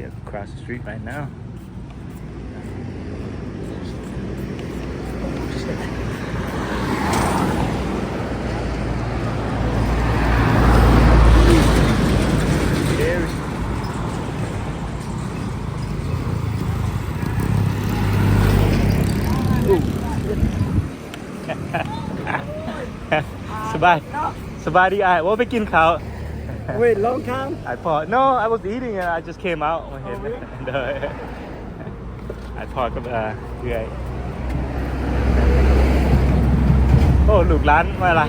Across the street right now. There's ສະບາຍ ສະບາຍດີອ້າຍ. ໂອ້ ໄປກິນເຂົ້າ. Wait, long time? I park. No, I was eating and I just came out. ມາເຫັນ ໂດຍ I park ກັບເອື້ອຍ. ໂອ້ ລູກຫຼານມາລະ.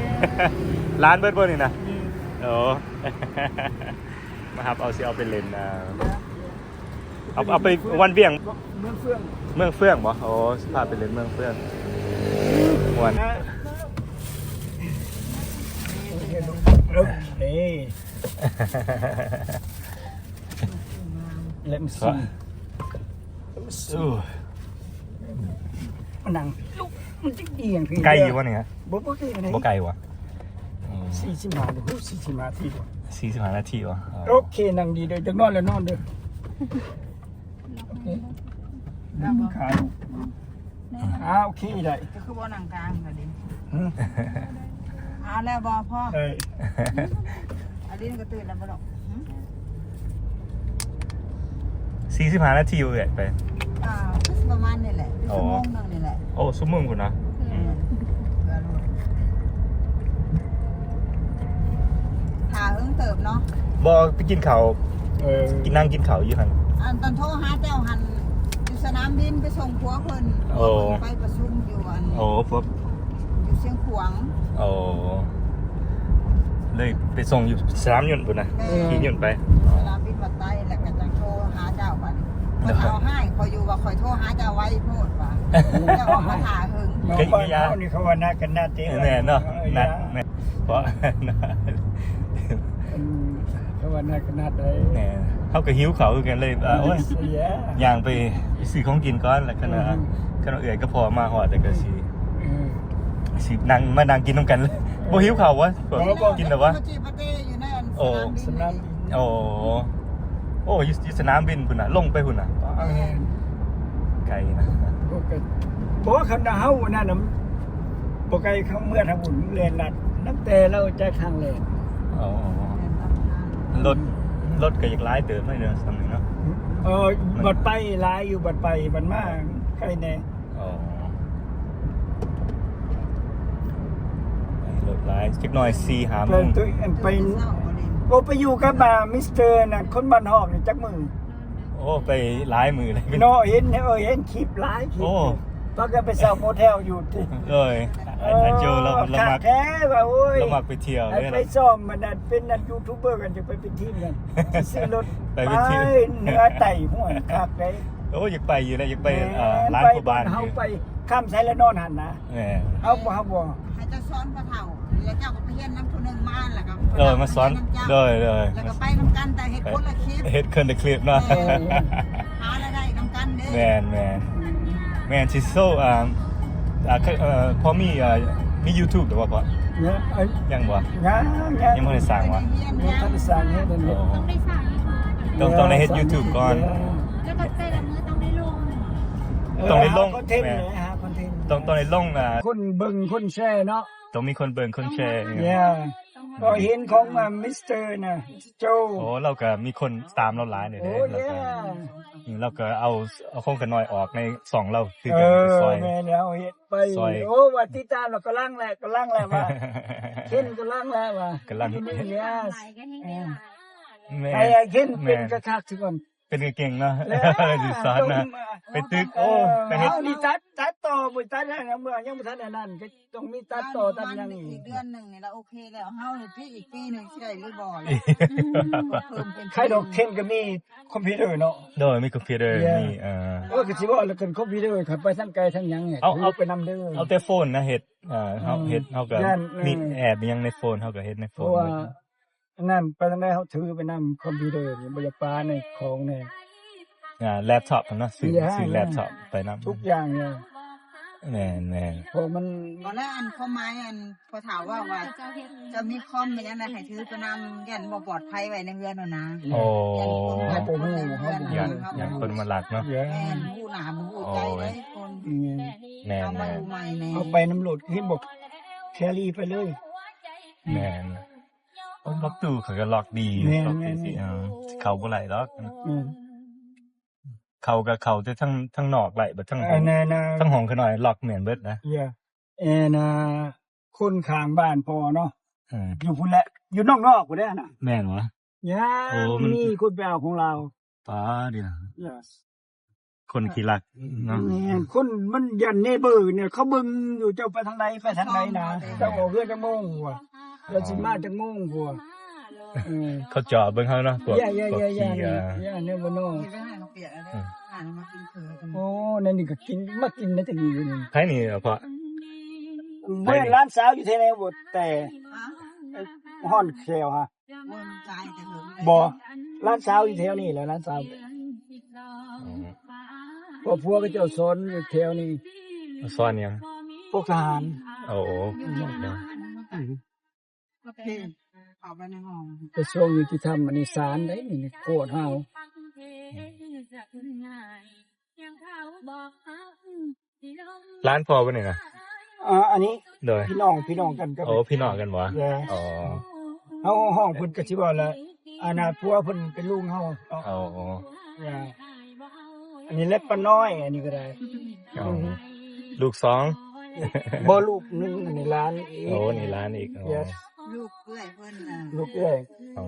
ຫຼານເບິດບໍ່ນີ້ນະ? ໂອ້ ມາຮັບເອົາ ຊິເອົາໄປຫຼິ້ນ ອ່າ ເອົາ ເອົາໄປວັນວຽງ ເມືອງເຟືອງ. ເມືອງເຟືອງບໍ່? ໂອ້ ຊິພາໄປຫຼິ້ນເມືອງເຟືອງ ມ່ວນ. ເອີ Let me see. ມານັ່ງ ລູກ ມັນຈະອີ່ຫຍັງ? ໄກຢູ່ບໍ່ນີ້? ບໍ່ ບໍ່ໄກປານໃດ. ບໍ່ໄກຫວາ? ອືມ ສີ່ສິບຫ້າ ຫຼື ສີ່ສິບຫ້ານາທີ. ສີ່ສິບຫ້ານາທີຫວາ? ໂອເຄ ນັ່ງດີເດີ ຢາກນອນແລ້ວນອນເດີ. ໂອເຄ ດຶງຂາ. ອ່າ ໂອເຄ ໄດ້. ກໍຄືບໍ່ນັ່ງກາງກະດີ. ຮະ? ອ່າ ແລ້ວບໍ່ພໍ? ເອີ ອາລິນກໍຕື່ນແລ້ວບໍ່ລູກ? ຫື? ສີ່ສິບຫ້ານາທີເອື້ອຍໄປ. ອ່າ ກໍຊິປະມານນີ້ແຫຼະ ໂອ້ ຊົ່ວໂມງໜຶ່ງນີ້ແຫຼະ. ໂອ້ ຊົ່ວໂມງພຸ້ນນະ. ແມ່ນ ເພື່ອລົດ ຖ້າເຫິງເຕີບເນາະ. ບໍ່ ໄປກິນເຂົ້າ. ເອີ ກິນ ນັ່ງກິນເຂົ້າຢູ່ຫັ້ນ. ອັນຕອນໂທຫາເຈົ້າຫັ້ນ ຢູ່ສະໜາມບິນໄປສົ່ງຜົວເພິ່ນ. ໂອ້ ໄປປະຊຸມຢູ່ອັນ ໂອ້ ພວກ ຢູ່ຊຽງຂວາງ. ໂອ້ ເລີຍໄປສົ່ງຢູ່ສະໜາມຍົນພຸ້ນນະ. ແມ່ນ ຂີ່ຍົນໄປສະໜາມບິນວັດໄຕ ແລ້ວກໍຈັ່ງໂທຫາເຈົ້າບັດນີ້. ເພິ່ນເອົາຮ້າຍຂ້ອຍຢູ່ວ່າຂ້ອຍໂທຫາເຈົ້າໄວໂພດວ່າ ເຈົ້າອອກມາຖ້າເຫິງ. ນ້ອງບ້ານເຮົານີ້ເຂົາວ່ານັດກັນນັດເດ້. ແມ່ນເນາະ ເອີ ນັດ ຍາ ແມ່ນ ເພາະ ເພິ່ນ ເຂົາວ່ານັດກັນນັດໄດ້. ແມ່ນ ເຮົາກໍຫິວເຂົ້າຄືກັນເລີຍ ວ່າ ໂອ້ຍ ຍ່າງໄປຊື້ຂອງກິນກ່ອນ ແລ້ວຄັນວ່າ ຄັນວ່າເອື້ອຍກັບພໍ່ມາຮອດແລ້ວກໍຊິ ເອີ ຊິນັ່ງ ມານັ່ງກິນນຳກັນ. ບໍ່ຫິວເຂົ້າຫວາ? ບໍ່ ບໍ່ ກິນແລ້ວຫວາ? ໂອ້ ສະໜາມບິນ. ໂອ້ ໂອ້ ຢູ່ ຢູ່ສະໜາມບິນພຸ້ນນະ ລົງໄປພຸ້ນນະ. ແມ່ນ ໄກນະ. ບໍ່ ຄັນເຮົາອັນນັ້ນນະ ບໍ່ໄກ ເຂົາເມືອທາງພຸ້ນ ແລ່ນລັດ ນັບແຕ່ລາວຈາກທາງແລ່ນ. ອໍ ລົດ ລົດກໍຢາກຫຼາຍເຕີບເນາະ ສ່ຳນີ້ເນາະ. ເອີ ບັດໄປຫຼາຍຢູ່ ບັດໄປ ບັດມາໄກແດ່. ອໍ ລົດຫຼາຍ ຈັກໜ້ອຍສີ່ຫ້າໂມງ. ໄປ ໄປ ໂອ້ ໄປຢູ່ກັບ ອ່າ ມິສເຕີ ນັ້ນ ຄົນບ້ານຮອກນີ້ຈັກມື້? ໂອ້ ໄປຫຼາຍມື້ເລີຍເນາະ. ເຫັນ ເອີ ເຫັນຄລິບຫຼາຍຄລິບ. ໂອ້ ພາກັນໄປເຊົ່າໂມເທວຢູ່ຕິ. ໂດຍ ເອີ ອາໂຈລາວ ລາວມັກ ຄັກແທ້ວ່າ. ໂອ້ຍ ລາວມັກໄປທ່ຽວເລີຍ. ໄປຊ້ອມມັນນະ ເປັນອັນຢູທູບເບີກັນ ຈະໄປເປັນທີມກັນ ຊື້ລົດໄປເປັນທີມ ເໜືອໃຕ້. ໂອ້ຍ ຄັກເດ້. ໂອ້ ຢາກໄປຢູ່ແຫຼະ ຢາກໄປ. ແມ່ນ ອ່າ ຫຼາຍກວ່າບ້ານ ເຮົາໄປຄຳໃສລະນອນຫັ້ນນະ. ແມ່ນ ເຮົາບໍ່ ເຮົາບໍ່ ໃຫ້ເຈົ້າສອນພໍ່ເຖົ້າ ແລ້ວເຈົ້າກໍໄປຮຽນນຳຜູ້ໜຶ່ງມາ ແລ້ວກໍ ເອີ ມາສອນນຳເຈົ້າ. ໂດຍ ໂດຍ ແລ້ວກໍໄປນຳກັນ ແຕ່ເຮັດຄົນລະຄລິບ ເຮັດຄົນລະຄລິບເນາະ. ເອີ ຫາລາຍໄດ້ນຳກັນເດ້. ແມ່ນ ແມ່ນ ແມ່ນ ຊິໂຊ ອ່າ ອ່າ ເອີ ພໍມີ ອ່າ ມີຢູທູບແລ້ວບໍ່ພໍ່? ຍັງບໍ່? ຍັງ ຍັງ ຍັງບໍ່ໄດ້ສ້າງຫວາ? ບໍ່ທັນໄດ້ສ້າງເຮັດ. ອໍ ຕ້ອງໄດ້ສ້າງ ຕ້ອງ ຕ້ອງໄດ້ເຮັດຢູທູບກ່ອນ. ແລ້ວກໍແຕ່ລະມື້ຕ້ອງໄດ້ລົງ ຕ້ອງໄດ້ລົງ ເອີ ຫາຄອນເທັນ ແມ່ນ ຫາຄອນເທັນ ຕ້ອງ ຕ້ອງໄດ້ລົງ ອ່າ ຄົນເບິ່ງຄົນແຊເນາະ. ຕ້ອງມີຄົນເບິ່ງຄົນແຊ. ເອີ ກໍເຫັນຂອງ ອ່າ ມິສເຕີນະ ໂຈ. ໂອ້ ລາວກໍມີຄົນຕາມລາວຫຼາຍເດ້. ໂອ້ ແລ້ວກໍ ເອີ ລາວກໍເອົາ ເອົາຂອງຂະນ້ອຍອອກໃນຊ່ອງລາວຄືກັນ. ເອີ ໄປຊ່ອຍ ແມ່ນແລ້ວ ເຮັດໄປຊ່ອຍ. ໂອ້ ວ່າຕິດຕາມແລ້ວ ກຳລັງແຫຼະ ກຳລັງແຫຼະວ່າ ເຫັນກຳລັງແຫຼະວ່າ ກຳລັງ ເຫັນ ເຫັນ ແມ່ນ ໄອ້ເຫັນເປັນກະຄັກຊິກ່ອນ. ເປັນກະເກັ່ງເນາະ ແລ້ວຊິສອນນະ ໄປຕຶກ. ໂອ້ ໄປເຮັດ ເຮົານີ້ຕັດ ຕັດຕໍ່ ບໍ່ຕັດຫຍັງ ເມື່ອຍັງບໍ່ທັນອັນນັ້ນ ກໍຕ້ອງມີຕັດຕໍ່ຕັດຫຍັງອີກ. ເດືອນໜຶ່ງນີ້ລະໂອເຄແລ້ວ ເຮົານີ້ອີກປີໜຶ່ງຊິໄດ້ຫຼືບໍ່ລະ. ໃຄດອກ ເຄັນກໍມີຄອມພິວເຕີເນາະ. ໂດຍ ມີຄອມພິວເຕີ ມີ ເອີ ເອີ ກໍຊິເວົ້າແລ້ວກັນ ຄອມພິວເຕີ ຄັນໄປທາງໄກທາງຫຍັງນີ້ ເອົາ ຖືໄປນຳເດີ. ເອົາແຕ່ໂຟນນະເຮັດ. ເອີ ເຮົາເຮັດ ເຮົາກໍມີແອັບຫຍັງໃນໂຟນ ເຮົາກໍເຮັດໃນໂຟນ. ອັນນັ້ນໄປທາງໃດເຮົາຖືໄປນຳ ຄອມພິວເຕີນີ້ບໍ່ຢາກປະໃນຂອງນີ້. ອ່າ ແລັບທັອບນະ ຊື້ ຊື້ແລັບທັອບໄປນຳ ທຸກຢ່າງເລີຍ. ແມ່ນໆ ເພາະມັນ ບໍ່ແລ້ວ ອັນຄວາມໝາຍ ອັນພໍ່ເຖົ້າເວົ້າວ່າ ເຈົ້າມີຄອມແມ່ນຫຍັງໃດໃຫ້ຖືໄປນຳ ຢ້ານບໍ່ປອດໄພໄວ້ໃນເຮືອນຫັ້ນນະ. ໂອ້ ຢ້ານຄົນ ເຮົາບໍ່ຮູ້ ເຮົາບໍ່ຮູ້. ຢ້ານຄົນມາລັກເນາະ. ແມ່ນ ຮູ້ໜ້າບໍ່ຮູ້ໃຈເດ້ຄົນ. ອືມ ແມ່ນໆ ເອົາໄປນຳໂລດ ເຫັນບໍ່ ແຄຣີໄປເລີຍ. ແມ່ນ ໂອ້ ລັອກຕູ້ເຂົາກໍລັອກດີ. ແມ່ນໆ ເອີ ເຂົ້າບໍ່ໄດ້ດອກ. ອືມ ເຂົ້າກໍເຂົ້າແຕ່ທາງ ທາງນອກໄດ້ ບັດທາງ ອັນນັ້ນນະ ທາງຫ້ອງຂ້ານ້ອຍລັອກແມ່ນເບິດນະ. ເອີ ອັນນ່າ ຄົນຂ້າງບ້ານພໍ່ເນາະ. ເອີ ຢູ່ພຸ້ນແຫຼະ ຢູ່ນອກໆ ພຸ້ນແຫຼະນະ. ແມ່ນຫວາ? ຢ່າ ໂອ້ ມັນມີຄົນໄປເອົາຂອງລາວ. ປາດ ເອີ ຄົນຂີ້ລັກເນາະ. ແມ່ນ ຄົນມັນຢ້ານເນເບີນີ້ ເຂົາເບິ່ງຢູ່ ເຈົ້າໄປທາງໃດ ໄປທາງໃດນະ ເຈົ້າອອກເຮືອນຈັກໂມງວະ ເຈົ້າຊິມາຈັກໂມງວະ. ເອີ ເຂົາເຈາະເບິ່ງເຮົາເນາະ ພວກ ຢ້ານ ຢ້ານ ພວກຂີ້ ຢ້ານ ເອີ ຢ້ານເນເບີເນາະ. ອືມ ໂອ້ ແນວນີ້ກໍກິນ ມາກິນໃນຕະຫຼີ່ນີ້. ໃຜນີ້ເພາະ ບໍ່ແມ່ນຫຼານສາວຢູ່ແຖວນີ້ບໍ່ ແຕ່ ຮອດແຂວຫາ ບໍ່ ຫຼານສາວຢູ່ແຖວນີ້ແຫຼະ ຫຼານສາວ. ອໍ ຄອບຄົວເຂົາເຈົ້າສອນຢູ່ແຖວນີ້. ສອນຫຍັງ? ພວກທະຫານ. ໂອ້ ອືມ ໂອເຄ ເຂົ້າໄປໃນຫ້ອງ. ກະຊວງຍຸຕິທຳ ອັນນີ້ສານເດ້ ນີ້ໂຄດເຮົາ. ຫຼານພໍ່ບໍ່ນີ້ນະ? ອ່າ ອັນນີ້ ໂດຍ ພີ່ນ້ອງ ພີ່ນ້ອງກັນກັບ. ໂອ້ ພີ່ນ້ອງກັນບໍ່? ເອີ ອໍ ເຮົາຮ້ອງເພິ່ນກະຊິເວົ້າລະ ອັນນ່າ ຜົວເພິ່ນເປັນລຸງເຮົາເນາະ. ອໍ ເອີ ອັນນີ້ແຫຼະປ້ານ້ອຍ ອັນນີ້ກໍໄດ້. ອໍ ລູກສອງ ບໍ່ ລູກໜຶ່ງ ອັນນີ້ຫຼານອີກ. ໂອ້ ນີ້ຫຼານອີກ. ອໍ ລູກເອື້ອຍເພິ່ນນະ ລູກເອື້ອຍ. ອໍ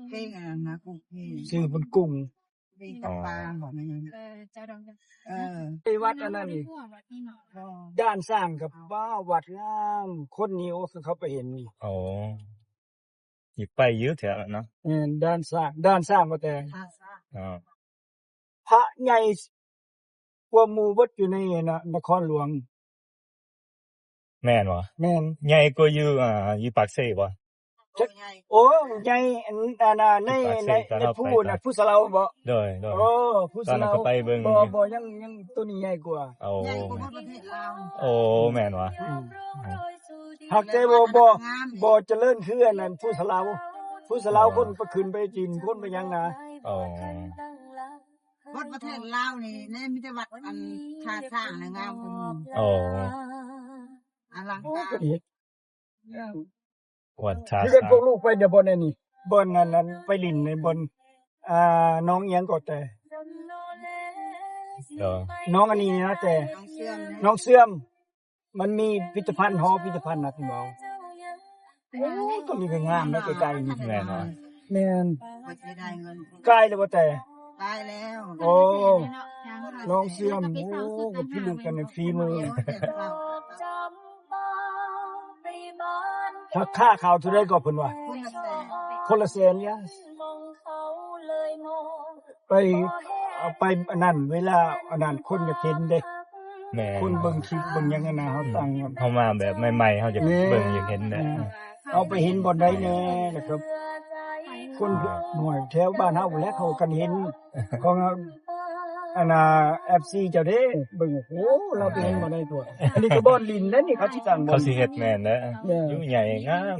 ເພງອັນນັ້ນນະ ກຸ້ງເພງ ຊື່ເພິ່ນກຸ້ງ. ເພງຈຳປາ ອໍ ບອກແມ່ນຫຍັງ? ເອີ ໄປວັດອັນນັ້ນອີກ ດ່ານຊ້າງກັບ ວ້າວ ວັດງາມ ຄົນນີ້ ໂອ້ ຄືເຂົາໄປເຫັນນີ້. ອໍ ຊິໄປຢູ່ແຖວນັ້ນເນາະ. ແມ່ນ ດ່ານຊ້າງ ດ່ານຊ້າງບໍ່ແຕ່ ອໍ ພະໃຫຍ່ກວ່າໝູ່ເບິດຢູ່ໃນນະ ນະຄອນຫຼວງ. ແມ່ນບໍ່? ແມ່ນ ໃຫຍ່ກວ່າຢູ່ ອ່າ ຢູ່ປາກເຊບໍ່? ໂອ້ ໃຫຍ່ ອັນ ອັນ ໃນ ໃນ ໃນພູນນະ ພູສະເລົາບໍ່? ໂດຍ ໂດຍ ໂອ້ ພູສະເລົາ ຕອນນັ້ນກໍໄປເບິ່ງ ບໍ່ ບໍ່ ຍັງ ຍັງ ໂຕນີ້ໃຫຍ່ກວ່າ. ໂອ້ ໃຫຍ່ກວ່າໝົດປະເທດລາວ. ໂອ້ ແມ່ນຫວາ? ອືມ ຫາກແຕ່ບໍ່ ບໍ່ ບໍ່ຈະເລີນຄືອັນນັ້ນ ພູສະເລົາ ພູສະເລົາ ອໍ ຄົນໄປຂຶ້ນໄປຈີນ ຄົນໄປຫຍັງນະ. ອໍ ໝົດປະເທດລາວນີ້ແຫຼະ ມີແຕ່ວັດອັນທ່າຊ້າງນະງາມກວ່າໝູ່. ອໍ ອະລັງການ. ວັດທ່າຊ້າງ ເພິ່ນພວກລູກໄປແຕ່ບ່ອນອັນນີ້ ບ່ອນອັນນັ້ນ ໄປຫຼິ້ນໃນບ່ອນ ອ່າ ໜອງຫຍັງກໍແຕ່ ໜອງອັນນີ້ນະ ແຕ່ ໜອງເຊື່ອມ ໜອງເຊື່ອມ ມັນມີພິພິທະພັນ ຫໍພິພິທະພັນນະ ເພິ່ນເວົ້າ. ໂອ້ ຕົວນີ້ກໍງາມນະ ໃກ້ໆນີ້. ແມ່ນບໍ່? ແມ່ນ ໄກລແລ້ວບໍ່ແຕ່? ໄກແລ້ວ. ໂອ້ ໜອງເຊື່ອມ ໂອ້ ກໍພິລຶກກັນໃນຝີມື. ຄ່າ ຄ່າເຂົ້າເທົ່າໃດກໍເພິ່ນວ່າ? ຄົນລະແສນ. ຄົນລະແສນ ຍາ ໄປ ໄປອັນນັ້ນ ເວລາອັນນັ້ນຄົນຢາກເຫັນເດ້. ແມ່ນ ຄົນເບິ່ງຄລິບເບິ່ງຫຍັງຫັ້ນນະ ເຮົາຕັ້ງ ເຮົາມາແບບໃໝ່ໆ ເຮົາຢາກ ແມ່ນ ເບິ່ງຢາກເຫັນແຫຼະ. ເຮົາໄປເຫັນບ່ອນໃດແດ່ລະຄັບ ຄົນ ອ່າ ໜ່ວຍແຖວບ້ານເຮົາພຸ້ນແຫຼະ ເຂົາກັນເຫັນ ຂອງ ອັນນ່າ ເອັຟຊີ ເຈົ້າເດ້ ເບິ່ງ ໂອ້ ລາວໄປເຫັນບໍ່ໄດ້ຕົວະ. ອັນນີ້ກໍບ່ອນຫຼິ້ນເດ້ນີ້ ເຂົາຊິຕັ້ງ ເຂົາຊິເຮັດ ແມ່ນແຫຼະ ເອີ ຢູ່ໃຫຍ່ງາມ.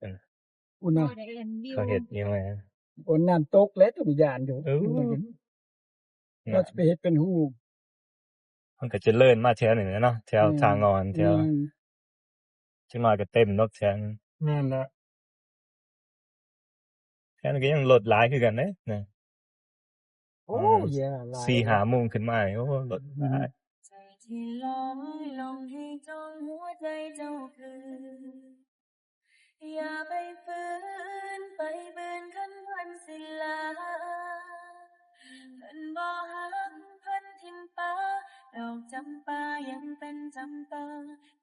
ເອີ ພຸ້ນນະ ເຂົາເຮັດຢູ່ແມ່ນ ໂອ້ ນ້ຳຕົກແຫຼະ ຕ້ອງຢ້ານຢູ່. ເອີ ເຂົາຊິໄປເຮັດເປັນຮູ ມັນກໍຈະເລີນມາແຖວນີ້ແຫຼະເນາະ ແຖວ ແມ່ນ ທ່າງ່ອນ ແຖວ ແມ່ນ ຈັກໜ້ອຍກໍເຕັມດອກແຖວນີ້. ແມ່ນແຫຼະ ແຖວນີ້ກໍຍັງລົດຫຼາຍຄືກັນເດ້ນະ. ໂອ້ ເອີ ເຢັນຫຼາຍ ສີ່ຫ້າໂມງຂຶ້ນມານີ້ ໂອ້ ລົດຫຼາຍ. ໃຈທີ່ລອຍລ່ອງໃຫ້ຈອງຫົວໃຈເຈົ້າຄື ຢ່າໄປຝືນໄປບືນຄັນເພິ່ນສິລາ ເພິ່ນບໍ່ຮັກເພິ່ນຖິ້ມປາ ດອກຈຳປາຍັງເປັນຈຳປາ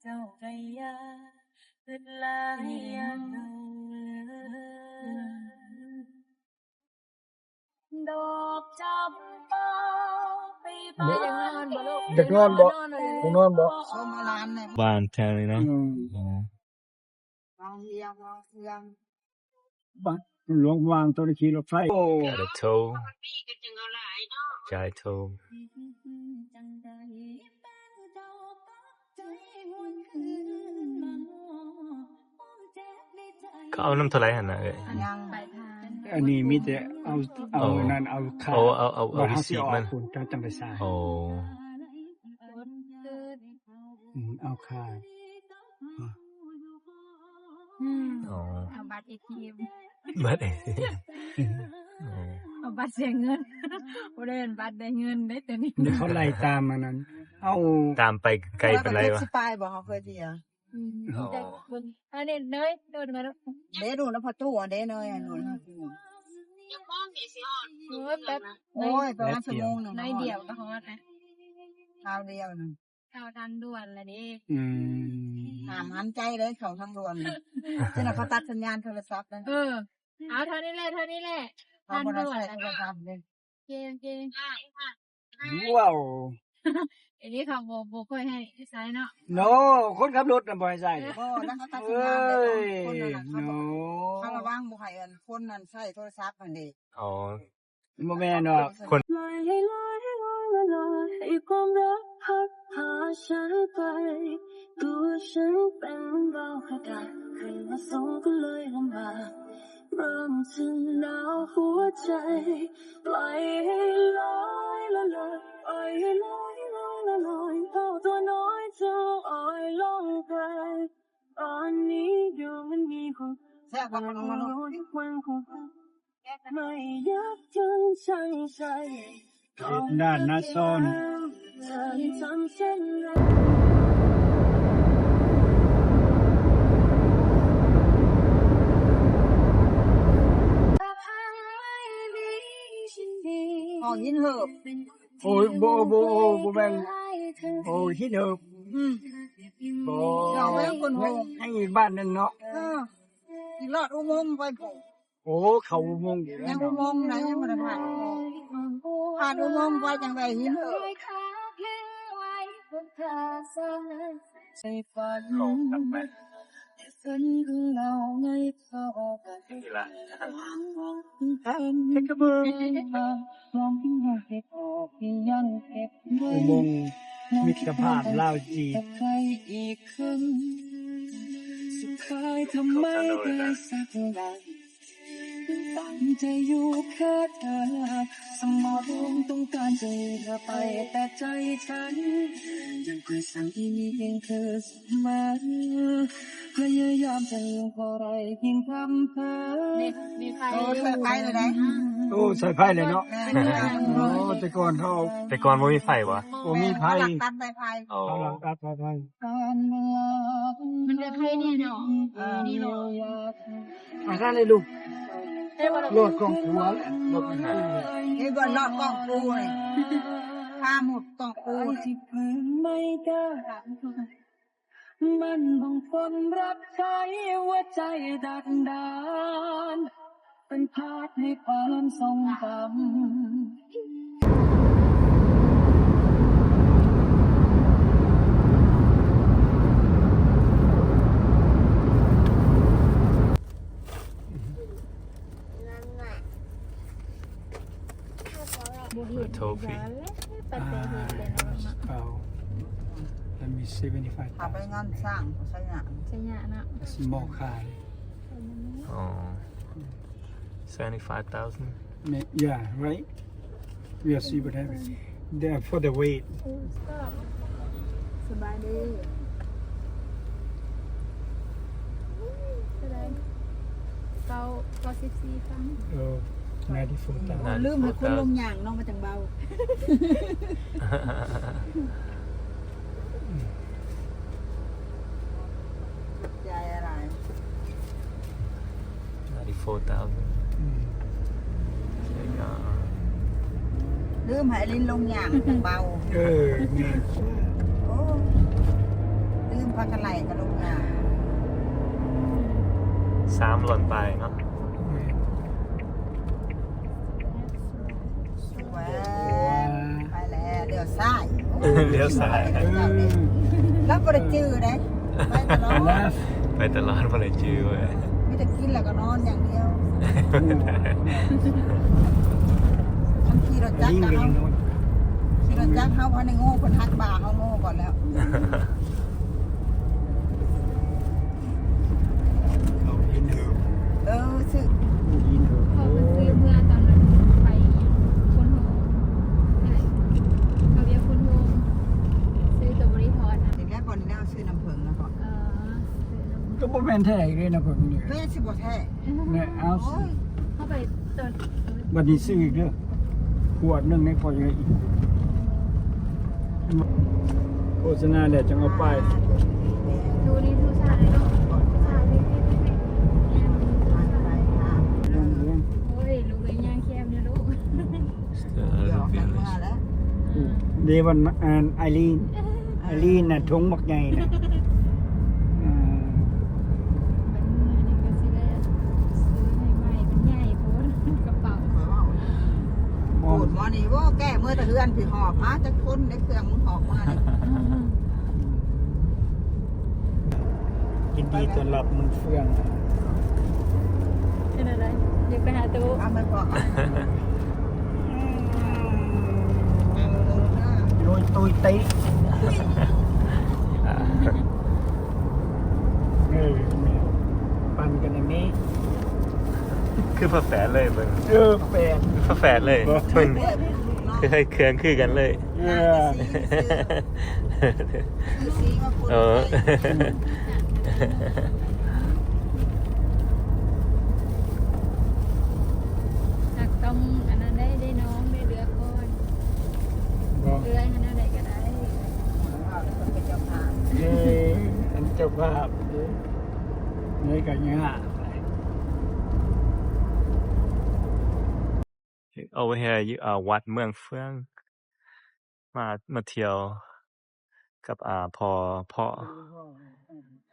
ເຈົ້າກໍຢ່າຄິດຫຼາຍຢ່າເມີ. ດອກຈຳປາ ຢາກນອນບໍ່ລູກ? ຢາກນອນບໍ່? ຢາກນອນບໍ່? ບ້ານແຖວນີ້ເນາະ. ອືມ ອໍ ວາງເຮືອ ວາງເຮືອ ບ້ານຫຼວງວາງ ຕ້ອງໄດ້ຂີ່ລົດໄຟ. ໂອ້ ຈາຍໂທ ຈາຍໂທ. ເຂົາເອົານຳເທົ່າໃດຫັ້ນນະເອີຍ? ຍັງ ອັນນີ້ມີແຕ່ເອົາ ເອົາ ເອົານັ້ນ ເອົາຄ່າ ເອົາ ເອົາ ເອົາ ເອົາ ບໍ່ ເຮົາຊິ receipt ອອກ ມັນ ພຸ້ນ ເຈົ້າຈັ່ງໄປໃຊ້. ອໍ ອືມ ເອົາຄ່າ ອືມ ອໍ ເອົາບັດເອທີເອັມ ບັດເອທີເອັມ ອໍ ເອົາບັດເສຍເງິນ ບໍ່ໄດ້ແມ່ນບັດໄດ້ເງິນເດ້ໂຕນີ້. ເຂົາໄລ່ຕາມອັນນັ້ນ ເອົາ ຕາມໄປໄກປານໃດວະ? ເຈັດສິບປາຍບໍ່ ເຮົາເຄີຍເສຍ? ອືມ ອໍ ແຕ່ຄົນ ອັນນີ້ເນີຍ ໂດດມາແລ້ວ ເດ້ ດູນຳພໍ່ຕູ້ເດ້ເນີຍ ອັນນັ້ນ ໂອ້ຍ ແປັບ ໂອ້ຍ ປະມານຊົ່ວໂມງໜຶ່ງ ໜ້ອຍດຽວກໍຮອດນະ ຄາວດຽວນະ ເຂົ້າທາງດ່ວນລະເດ້. ອືມ ຫ້າມຫັນໃຈເດ້ ເຂົ້າທາງດ່ວນນະ ຈະນັ້ນເຂົາຕັດສັນຍານໂທລະສັບນະ. ເອີ ເອົາເທົ່ານີ້ແຫຼະ ເທົ່ານີ້ແຫຼະ ທາງດ່ວນ ເຂົາບໍ່ໄດ້ໃຊ້ໂທລະສັບເດ້. ໂອເຄ ໂອເຄ ວ້າວ ອັນນີ້ເຂົາບໍ່ ບໍ່ຄ່ອຍໃຫ້ໃຊ້ເນາະ. ໂນ ຄົນຂັບລົດນະບໍ່ໃຫ້ໃຊ້. ບໍ່ ນັ້ນເຂົາຕັດສັນຍານເດ້ ເອີຍ ຄົນນັ້ນນະ ເຂົາ ໂນ ເຂົາລະວັງບໍ່ໃຫ້ອັນຄົນນັ້ນໃຊ້ໂທລະສັບຫັ້ນເດ້. ອໍ ບໍ່ແມ່ນດອກ ຄົນ ແຊບບໍ່? ເຂດດ່ານນາຊອນ ຫ້ອງຫີນເຫີບ. ໂອ້ຍ ບໍ່ ບໍ່ ບໍ່ແມ່ນ ໂອ້ ຫີນເຫີບ. ອືມ ບໍ່ ເອົາໄວ້ຄົນໂຮງ ໃຫ້ບ້ານນັ້ນເນາະ. ເອີ ຊິລອດອຸໂມງໄປພຸ້ນ. ໂອ້ ເຂົ້າອຸໂມງຢູ່ ຍັງອຸໂມງນະ ຍັງບໍ່ໄດ້ຜ່ານອຸໂມງ. ຜ່ານອຸໂມງໄປຈັ່ງໄດ້ຫີນເຫີບ. ອຸໂມງມິດຕະພາບລາວຈີນ. ໂອ້ ໃສ່ໄຟເລີຍເນາະ. ໂອ້ ໃສ່ໄຟເລີຍເນາະ. ແມ່ນ ໂອ້ ແຕ່ກ່ອນເຮົາ ແຕ່ກ່ອນບໍ່ມີໄຟຫວາ? ບໍ່ມີໄຟ ເຂົາຫຼັກຕັດໄມ້ໄຜ່. ອໍ ເຂົາຫຼັກຕັດໄມ້ໄຜ່. ມັນກໍໄຄແນ່ເນາະ. ເອີ ນີ້ເນາະ. ອ່າ ນັ້ນເລີຍລູກ ລອດກ້ອງກູ ເຫັນບໍ່ ລອດກ້ອງກູນີ້ ພາໝົດກ້ອງກູນີ້. ມັນບັງຄົນຮັບໃຊ້ຫົວໃຈດັກດານ ເປັນພາບໃນຄວາມຊົງຈຳ. ໂທຟີ. ປະເທດເຮັດແລ້ວເນາະ. ເອົາ let me seventy-five ເອົາໄປງານຊ້າງໄຊຍະ ໄຊຍະເນາະ. Small car. ອໍ seventy-five thousand. May-, yeah, right? We'll see what happens. There for the wait. ສະບາຍດີ. ເທົ່າໃດ? ເກົ້າ ເກົ້າສິບສີ່ພັນ. ເອີ ninety-four thousand. ລືມໃຫ້ຄົນລົງຍ່າງເນາະ ມັນຈັ່ງເບົາ. ໃຈຫຼາຍ. Ninety-four thousand. ອືມ ໃຊ່ກໍ ລືມໃຫ້ລິນລົງຍ່າງຈັ່ງເບົາ. ເອີ ແມ່ນ. ໂອ້ ລືມພາກັນໄຫຼກໍລົງຍ່າງ. ສາມຫຼອນປາຍເນາະ. ແມ່ນ. ແຫວ ໄປແລ້ວ ລ້ຽວຊ້າຍ. ໂອ້ຍ ລ້ຽວຊ້າຍ. ລາວບໍ່ໄດ້ຈື່ເດ້ ໄປຕະຫຼອດ ໄປຕະຫຼອດ ບໍ່ໄດ້ຈື່ເວີຍ. ມີແຕ່ກິນແລ້ວກໍນອນຢ່າງດຽວ. ຄັນຂີ່ລົດຈັກກໍເຮົາ ຂີ່ລົດຈັກເຮົາ ເຮົາບໍ່ໄດ້ໂງ່ ເພິ່ນຫັກບ່າເຮົາໂງ່ກ່ອນແລ້ວ. ເຂົາເຫັນເດີ ເອີ ຊື່ ເຂົາເຫັນເດີ. ອັນແທ້ອີກເດ້ນະເພິ່ນນີ້ ແມ່ນຊິບໍ່ແທ້ ແມ່ນ ເອົາ ໂອ້ຍ ເຂົ້າໄປຕອນ ບັດນີ້ຊື້ອີກເດີ ຂວດໜຶ່ງໃນ ພໍຢູ່ອີກ ໂຄສະນາແລ້ວຈັ່ງເອົາໄປ ດູນີ້ ດູຊາເລີຍເນາະ ຊາເລັກໆ ໂອ້ຍ ລູກເອີຍ ຍ່າງແຄບເດີລູກ Still out of the village. ເດວັນ ອັນ ໄອລີນ ໄອລີນນະ ຖົງບັກໃຫຍ່ນະ ອ່າ ບັດມື້ນີ້ກໍຊິໄດ້ຊື້ໃຫ້ໃໝ່ ມັນໃຫຍ່ໂພດ ກະເປົາ ໂພດ ບໍ່ນີ້ ໂອ້ ແກະເມືອແຕ່ເຮືອນ ຊິຫອບມາຈັກຄົນ ໄດ້ເຄື່ອງມຶງຫອບມານີ້ ຍິນດີຕ້ອນຮັບເມືອງເຟືອງ ເປັນຈັ່ງໃດ ຢາກໄປຫາຕູ້ ເອົາມາບອກ ໂດຍຕຸຍຕິ ເອີ ປັ່ນກັນອັນນີ້ ຄືຝາແຝດເລີຍເບິ່ງ ເອີ ແຝດ ຄືຝາແຝດເລີຍ ເບິ່ງ ຄືໃຫ້ເຄື່ອງຄືກັນເລີຍ ເອີ ເອີ ຫາກຕ້ອງອັນນັ້ນໄດ້ ໄດ້ນ້ອງໄດ້ເລືອກກ່ອນ ບໍ່ ເອື້ອຍຫັ້ນແນວໃດກໍໄດ້ ເອີ ອັນເຈົ້າພາບເດ້ ເອີ ກໍຍາກ. Over here ຢູ່ ອ່າ ວັດເມືອງເຟືອງ ມາ ມາທ່ຽວກັບ ອ່າ ພໍ່ ພໍ່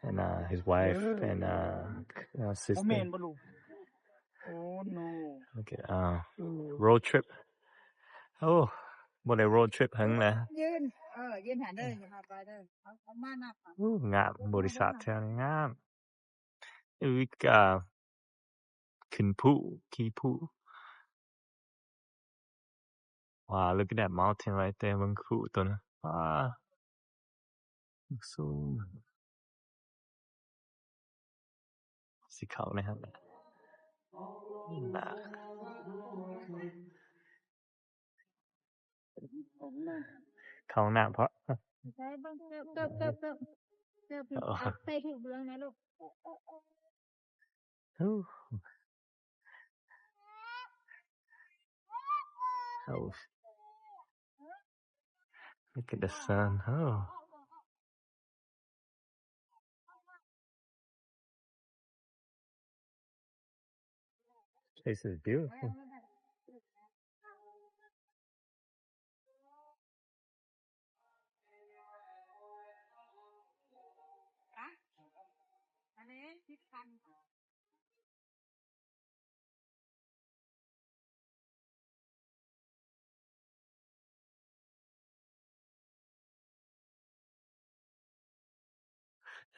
and uh, his wife and uh, uh, sister. ໂອ້ no. Okay, uh, road trip. ໂອ້ ບໍ່ໄດ້ road trip ເຫິງແລ້ວ ຢືນ ເອີ ຢືນຫັ້ນເດີ ຢ່າພາໄປເດີ ເອົາ ເອົາມານັບ ໂອ້ ງາມ ບໍລິສັດແຖວນີ້ງາມ. ເອີ ກະຂຶ້ນພູ ຂີ່ພູ Wow, look at that mountain right there. ເບິ່ງພູໂຕນັ້ນ ວ້า ສູງ ຊິເຂົ້າໃນຫັ້ນ ເຂົ້າຫ້ອງນ້ຳເພາະ ໃສ່ເບິ່ງ ເກີບ ເກີບ ເກີບ ເກີບ ເກີບ ເອົາໃສ່ຖືກເບື້ອງແດ່ລູກ Ooh. Oh. Look at the sun. Oh. This place is beautiful.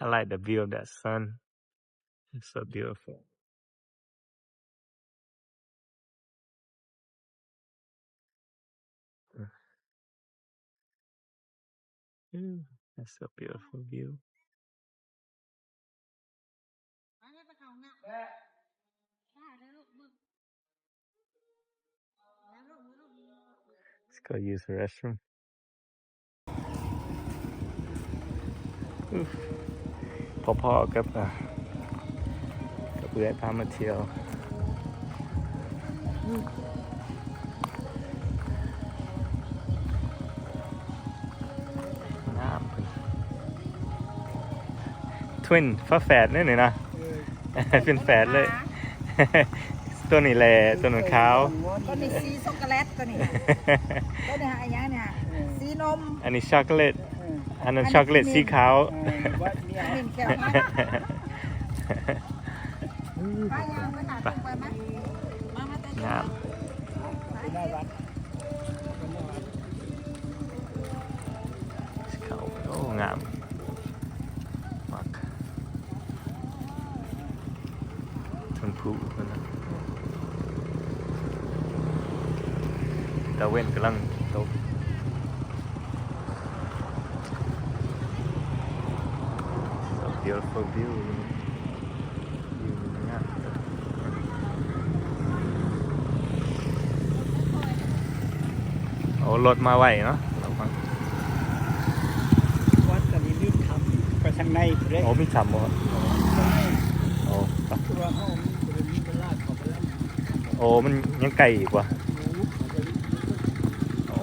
I like the view of that sun. It's so beautiful. Ooh, that's a beautiful view. ໄປ ໄປເຂົ້າຫ້ອງນ້ຳ Let's go use the restroom. ພໍ້ໆກັບ ອ່າ ກັບເອື້ອຍພາມາທ່ຽວ ງາມ Twin ຝາແຝດເດ້ນີ້ນະ ເອີ ເປັນແຝດເລີຍ ຕົວນີ້ແຫຼະ ຕົວນັ້ນຂາວ ຕົວນີ້ສີຊັອກໂກແລັດ ຕົວນີ້ ຕົວນີ້ຫາຫຍັງນີ້ຫາ ເອີ ສີນົມ ອັນນີ້ຊັອກໂກແລັດ ເອີ ອັນນັ້ນ ອັນນີ້ ຊັອກໂກແລັດສີຂາວ ເອີ ມີອັນນີ້ແກ້ວ ໄປ ໄປຫາ ໄປຫາ ໄປ ໄປ ໄປ ງາມ ໄປ ໄປ ໄປ ເຂົ້າ ໂອ້ ງາມ ມັກ ເທິງພູພຸ້ນນະ ຕາເວັນກຳລັງຕົກ It's a beautiful view. ໂອ້ ລົດມາໄວເນາະ ລົດມາ ວັດອັນນີ້ມີຖ້ຳ ໄປທາງໃນພຸ້ນເດ້ ໂອ້ ມີຖ້ຳບໍ່? ໂອ້ ຂ້າງໃນ ໂອ້ ມັນຍັງໄກອີກວະ? ໂອ້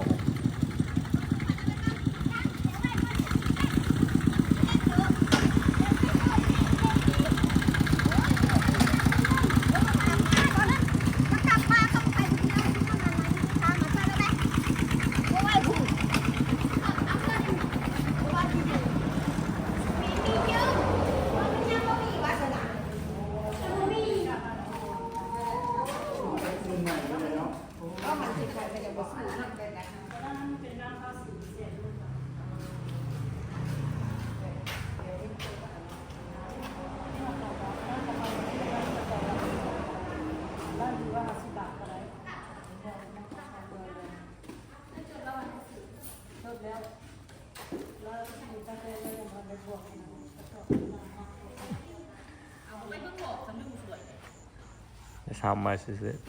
That's how much is it?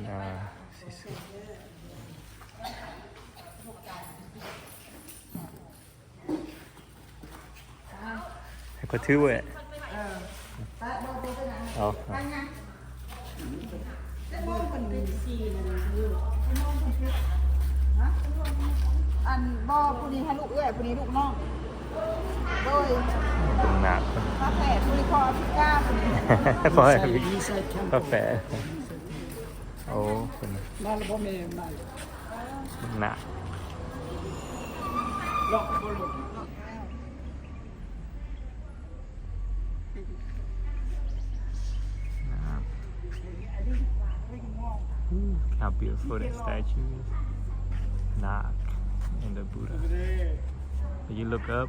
Nah, six. ໃຫ້ຂ້ອຍຖືເວີຍ. ເອີ ໄປ ບໍ່ ບໍ່ເປັນຫຍັງ ເອົາ ໄປຫຍັງ? ອັນ ບໍ່ ຜູ້ນີ້ໃຫ້ລູກເອື້ອຍ ຜູ້ນີ້ລູກນ້ອງ. ໂດຍ ເບິ່ງໜ້າເພິ່ນ ຝາແຝດ ຜູ້ນີ້ພໍ່ອາຟຣິກາ ຜູ້ນີ້ ພໍ່ອາຟຣິກາ ຝາແຝດ. ໂອ້ ເພິ່ນ ມາແລ້ວບໍ່ແມ່ ມາແລ້ວ ເບິ່ງໜ້າ. ລອກບໍ່ລົງ. Ooh, how beautiful that statue is. Nak and the Buddha. When you look up,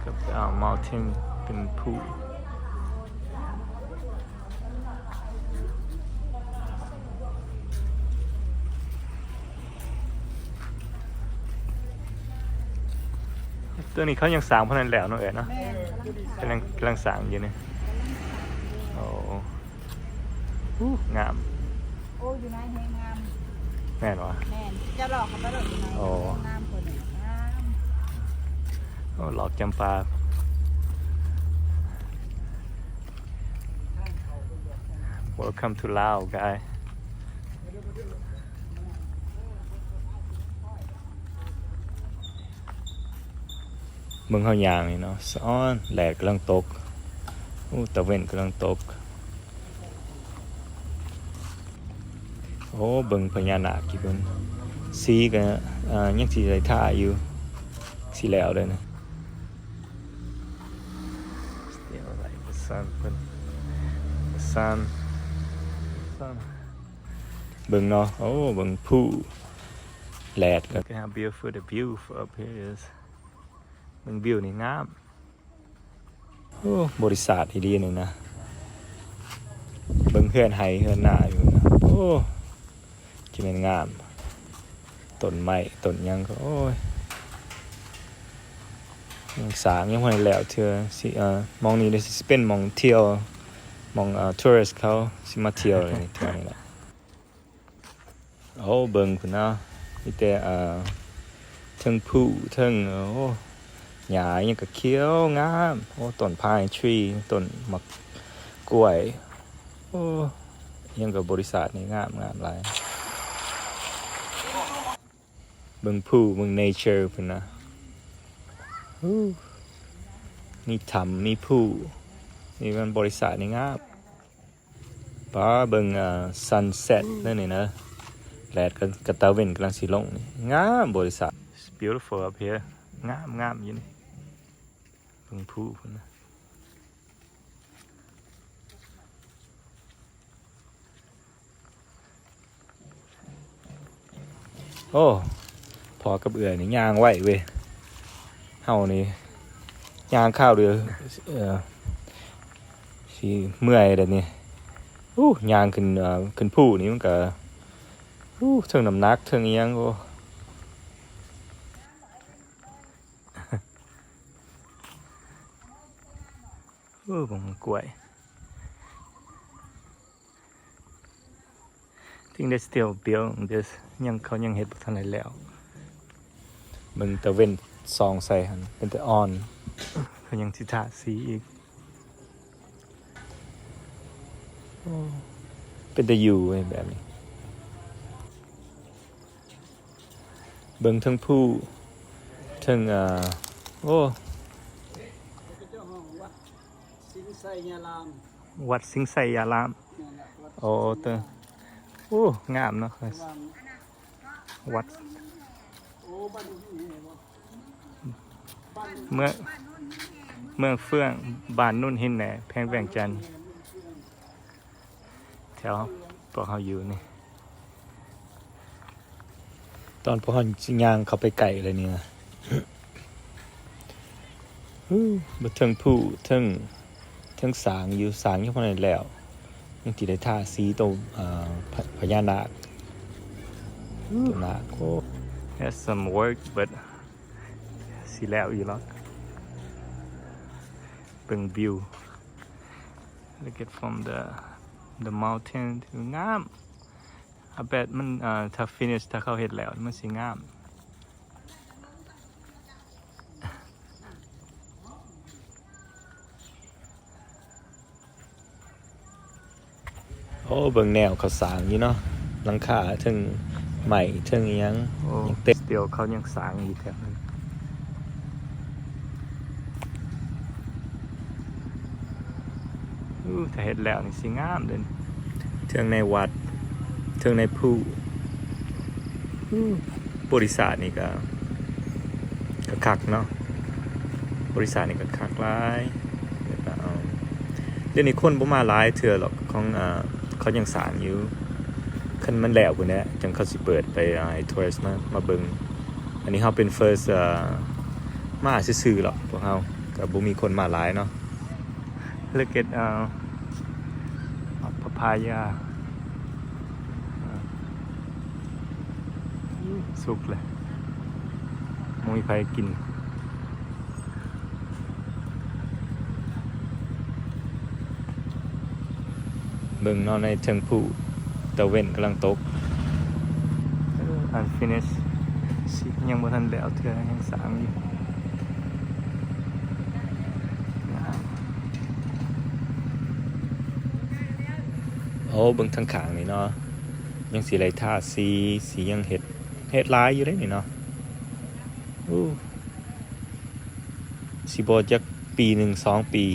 look up the, uh, mountain ເປັນພູ. ຕົວນີ້ເຂົາຍັງສ້າງບໍ່ທັນແລ້ວເນາະເອື້ອຍເນາະ. ແມ່ນ ກຳລັງ ກຳລັງສ້າງຢູ່ນີ້. ໂອ້ ງາມ. ໂອ້ ຢູ່ໃນແຮງງາມ. ແມ່ນບໍ່? ແມ່ນ ເຈົ້າລອກເຂົ້າໄປໂລດຢູ່ໃນ. ໂອ້ ງາມກວ່ານີ້ ງາມ. ໂອ້ ຫຼອກຈຳປາ. Welcome to Laos, guy. ເບິ່ງເຮົາຍ່າງນີ້ເນາະ ສະອອນ ແດດກຳລັງຕົກ. ໂອ້ ຕາເວັນກຳລັງຕົກ. ໂອ້ ເບິ່ງພະຍານາກຢູ່ເພິ່ນ ສີກໍ ເອີ ຍັງຊິໄດ້ທາຢູ່ ຊິແລ້ວເດ້ນະ. Still like the sun ເພິ່ນ the sun sun. ເບິ່ງເນາະ ໂອ້ ເບິ່ງພູ ແດດກໍ Look at how beautiful the view up here is. ເບິ່ງວິວນີ້ງາມ. ໂອ້ ບໍລິສັດອີ່ຫຼີນີ້ນະ ເບິ່ງເຮືອນໄຮ່ເຮືອນນາຢູ່ນະ. ໂອ້ ຈະແມ່ນງາມ ຕົ້ນໄມ້ຕົ້ນຫຍັງກໍ ໂອ້ຍ ຍັງສ້າງຍັງບໍ່ທັນແລ້ວເທື່ອ. ຊິ ເອີ ໝ່ອງນີ້ເດ ຊິເປັນໝ່ອງທ່ຽວ ໝ່ອງ ເອີ tourist ເຂົາຊິມາທ່ຽວເລີຍ ແຖວນີ້ແຫຼະ. ໂອ້ ເບິ່ງພຸ້ນນະ ມີແຕ່ ເອີ ເທິງພູເທິງ ໂອ້ ຫຍ້າຫຍັງກໍຂຽວງາມ. ໂອ້ ຕົ້ນພາຍທຣີ ຕົ້ນໝາກກ້ວຍ. ໂອ້ ຫຍັງກໍບໍລິສັດນີ້ງາມ ງາມຫຼາຍ. ເບິ່ງພູ ເບິ່ງ nature ພຸ້ນນະ. ໂອ້ ມີຖ້ຳ ມີພູ ນີ້ມັນບໍລິສັດນີ້ງາມ. ປ້າ ເບິ່ງ ເອີ sunset ນັ້ນນີ້ນະ ແດດກັບ ກັບຕາເວັນກຳລັງຊິລົງນີ້ ງາມບໍລິສັດ. It's beautiful up here. ງາມ ງາມຢູ່ນີ້ ເບິ່ງພູພຸ້ນນະ. ໂອ້ ພໍ່ກັບເອື້ອຍນີ້ຍ່າງໄວເວີຍ. ເຮົານີ້ຍ່າງຄາວດຽວ ເອີ ຊິເມື່ອຍແລ້ວນີ້. ໂອ້ ຍ່າງຂຶ້ນ ເອີ ຂຶ້ນພູນີ້ມັນກະ ໂອ້ ເທິງນ້ຳໜັກເທິງອີ່ຫຍັງ. ໂອ້ ໂອ້ ເບິ່ງໝາກກ້ວຍ. Think they still build this. ຍັງ ເຂົາຍັງເຮັດບໍ່ທັນໄດ້ແລ້ວ. ເບິ່ງຕາເວັນສ່ອງໃສ່ຫັ້ນ ເປັນຕາອ່ອນ. ເຂົາຍັງຊິທາສີອີກ. ໂອ້ ເປັນຕາຢູ່ເວີຍແບບນີ້. ເບິ່ງເທິງພູ ເທິງ ເອີ ໂອ້ ເຂົາເຈົ້າຮ້ອງວັດສິງໄຊຍາລາມ ວັດສິງໄຊຍາລາມ. ແມ່ນລະ ວັດ ໂອ້ ສິງໄຊຍາລາມ ໂອ້ ງາມເນາະ ແຕ່ວ່າ ວັດ ໂອ້ ບ້ານ ເມືອງ ເມືອງເຟືອງ ບ້ານໂນນຫີນແໜ ແຂວງວຽງຈັນ ແຖວພວກເຮົາຢູ່ນີ້ ຕອນພວກເຮົາຊິຍ່າງເຂົ້າໄປໃກ້ເລີຍນີ້ນະ. ເທິງພູ ເທິງ ເທິງສາງຢູ່ ສາງຍັງບໍ່ທັນແລ້ວ ຍັງຊິໄດ້ທາສີໂຕ ອາ ພະ ພະຍານາກ ໂຕນາກ. ໂອ້ has some work but ຊິແລ້ວຢູ່ລະ. ເບິ່ງວິວ look at from the the mountain ງາມ. I bet ມັນ ເອີ ຖ້າ finish ຖ້າເຂົາເຮັດແລ້ວມັນຊິງາມ. ໂອ້ ເບິ່ງແນວເຂົາສ້າງຢູ່ເນາະ ຫຼັງຄາເທິງໄມ້ເທິງອີ່ຫຍັງ ໂອ້ ຍັງເຕັມ still ເຂົາຍັງສ້າງຢູ່ແຖວນັ້ນ. ອູ້ ຖ້າເຮັດແລ້ວນີ້ຊິງາມເດ້ ເທິງໃນວັດ ເທິງໃນພູ. ອູ້ ບໍລິສັດນີ້ກະ ກະຄັກເນາະ ບໍລິສັດນີ້ກະຄັກຫຼາຍ. ແລ້ວກະ ເອີ ດຽວນີ້ຄົນບໍ່ມາຫຼາຍເທື່ອດອກ ຂອງ ເອີ ເຂົາຍັງສ້າງຢູ່ ຄັນມັນແລ້ວພຸ້ນແຫຼະ ຈັ່ງເຂົາຊິເປີດໄປ ເອີ ໃຫ້ tourist ມາ ມາເບິ່ງ. ອັນນີ້ເຮົາເປັນ first ເອີ ມາຊື່ໆດອກ ພວກເຮົາກະບໍ່ມີຄົນມາຫຼາຍເນາະ. Look at ເອີ ຜັກ papaya ສຸກແລ້ວ ບໍ່ມີໃຜກິນ. ເບິ່ງເນາະ ໃນເທິງພູ ຕາເວັນກຳລັງຕົກ. ເອີ unfinish ຊິ ຍັງບໍ່ທັນແລ້ວເທື່ອ ຍັງສ້າງຢູ່. ໂອ້ ເບິ່ງທາງຂ້າງນີ້ເນາະ ຍັງຊິໄດ້ທາສີ ຊິຍັງເຮັດ ເຮັດຫຼາຍຢູ່ເດ້ນີ້ເນາະ. ໂອ້ ຊິບໍ່ຈັກປີໜຶ່ງ ສອງປີ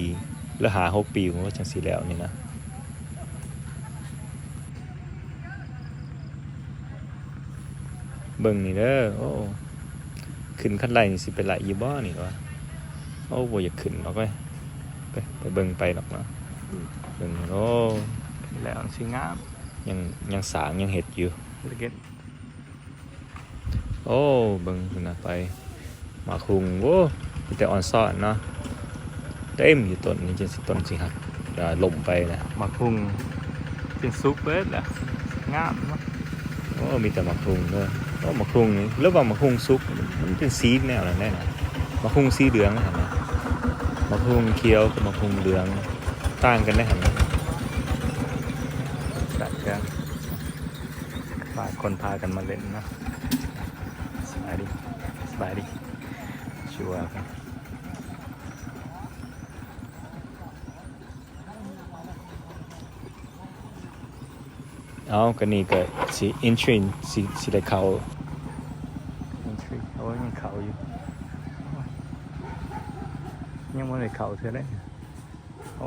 ຫຼື ຫ້າຫົກປີ ວ່າຈັ່ງຊິແລ້ວນີ້ນະ. ເບິ່ງນີ້ເດີ ໂອ້ ຂຶ້ນຄັນໄລ່ນີ້ຊິໄປໄລ່ຢູ່ບໍ່ນີ້ວະ? ໂອ້ ບໍ່ຢາກຂຶ້ນດອກເວີຍ ໄປ ໄປເບິ່ງໄປດອກເນາະ. ເບິ່ງ ໂອ້ ແລ້ວມັນຊິງາມ ຍັງ ຍັງສ້າງ ຍັງເຮັດຢູ່. ໂອ້ ເບິ່ງພຸ້ນນະ ໄປ ໝາກຫຸ່ງ ໂອ້ ມີແຕ່ອອນຊອນເນາະ ເຕັມຢູ່ຕົ້ນນີ້ ຈົນຊິ ຕົ້ນຊິຫັກ ອ່າ ລົ້ມໄປນະ. ໝາກຫຸ່ງ ເປັນສຸກເບິດລະ ງາມເນາະ. ໂອ້ ມີແຕ່ໝາກຫຸ່ງເດີ ໂອ້ ໝາກຫຸ່ງນີ້ ຫຼືວ່າໝາກຫຸ່ງສຸກ ມັນເປັນສີແນວນັ້ນແຫຼະນະ. ໝາກຫຸ່ງສີເຫຼືອງຫັ້ນນະ ໝາກຫຸ່ງຂຽວກັບໝາກຫຸ່ງເຫຼືອງ ຕ່າງກັນເດ້ຫັ້ນນະ. ຕ່າງກັນ ພາ ຄົນພາກັນມາເຫຼັ້ນເນາະ. ສະບາຍດີ ສະບາຍດີ ຊິວ່າກັນ. ເອົາ ກະນີ້ກະຊິ entry ຊິ ຊິໄດ້ເຂົ້າ entry ໂອ້ຍ ຍັງເຂົ້າຢູ່ ຍັງບໍ່ໄດ້ເຂົ້າເທື່ອເລີຍ. ໂອ້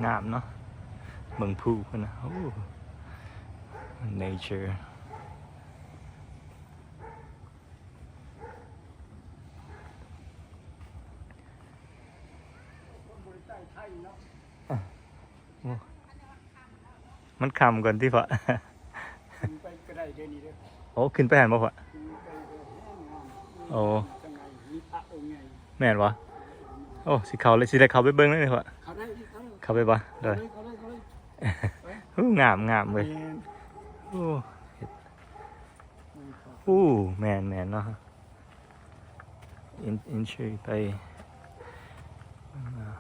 ງາມເນາະ ເບິ່ງພູພຸ້ນນະ. ໂອ້ nature. ໂອ້ ມັນຄ່ຳກ່ອນຕິພໍ່? ຂຶ້ນໄປກໍໄດ້ເດີນີ້ເດີ. ໂອ້ ຂຶ້ນໄປຫັ້ນບໍ່ພໍ່? ຂຶ້ນໄປກໍແຮງງາມ. ໂອ້ ຂ້າງໃນມີພະອົງໃຫຍ່. ແມ່ນບໍ່? ໂອ້ ຊິເຂົ້າເລີຍ ຊິໄດ້ເຂົ້າໄປເບິ່ງເລີຍນີ້ພໍ່? ເຂົ້າໄດ້ ເຂົ້າໄປບໍ່? ໂດຍ ເຂົ້າເລີຍ ເຂົ້າເລີຍ ເຂົ້າເລີຍ. ໂອ້ ງາມ ງາມເວີຍ. ແມ່ນ ໂອ້ ເຮັດ ໂອ້ ແມ່ນ ແມ່ນເນາະ. ເອັນ entry ໄປ. ອ່າ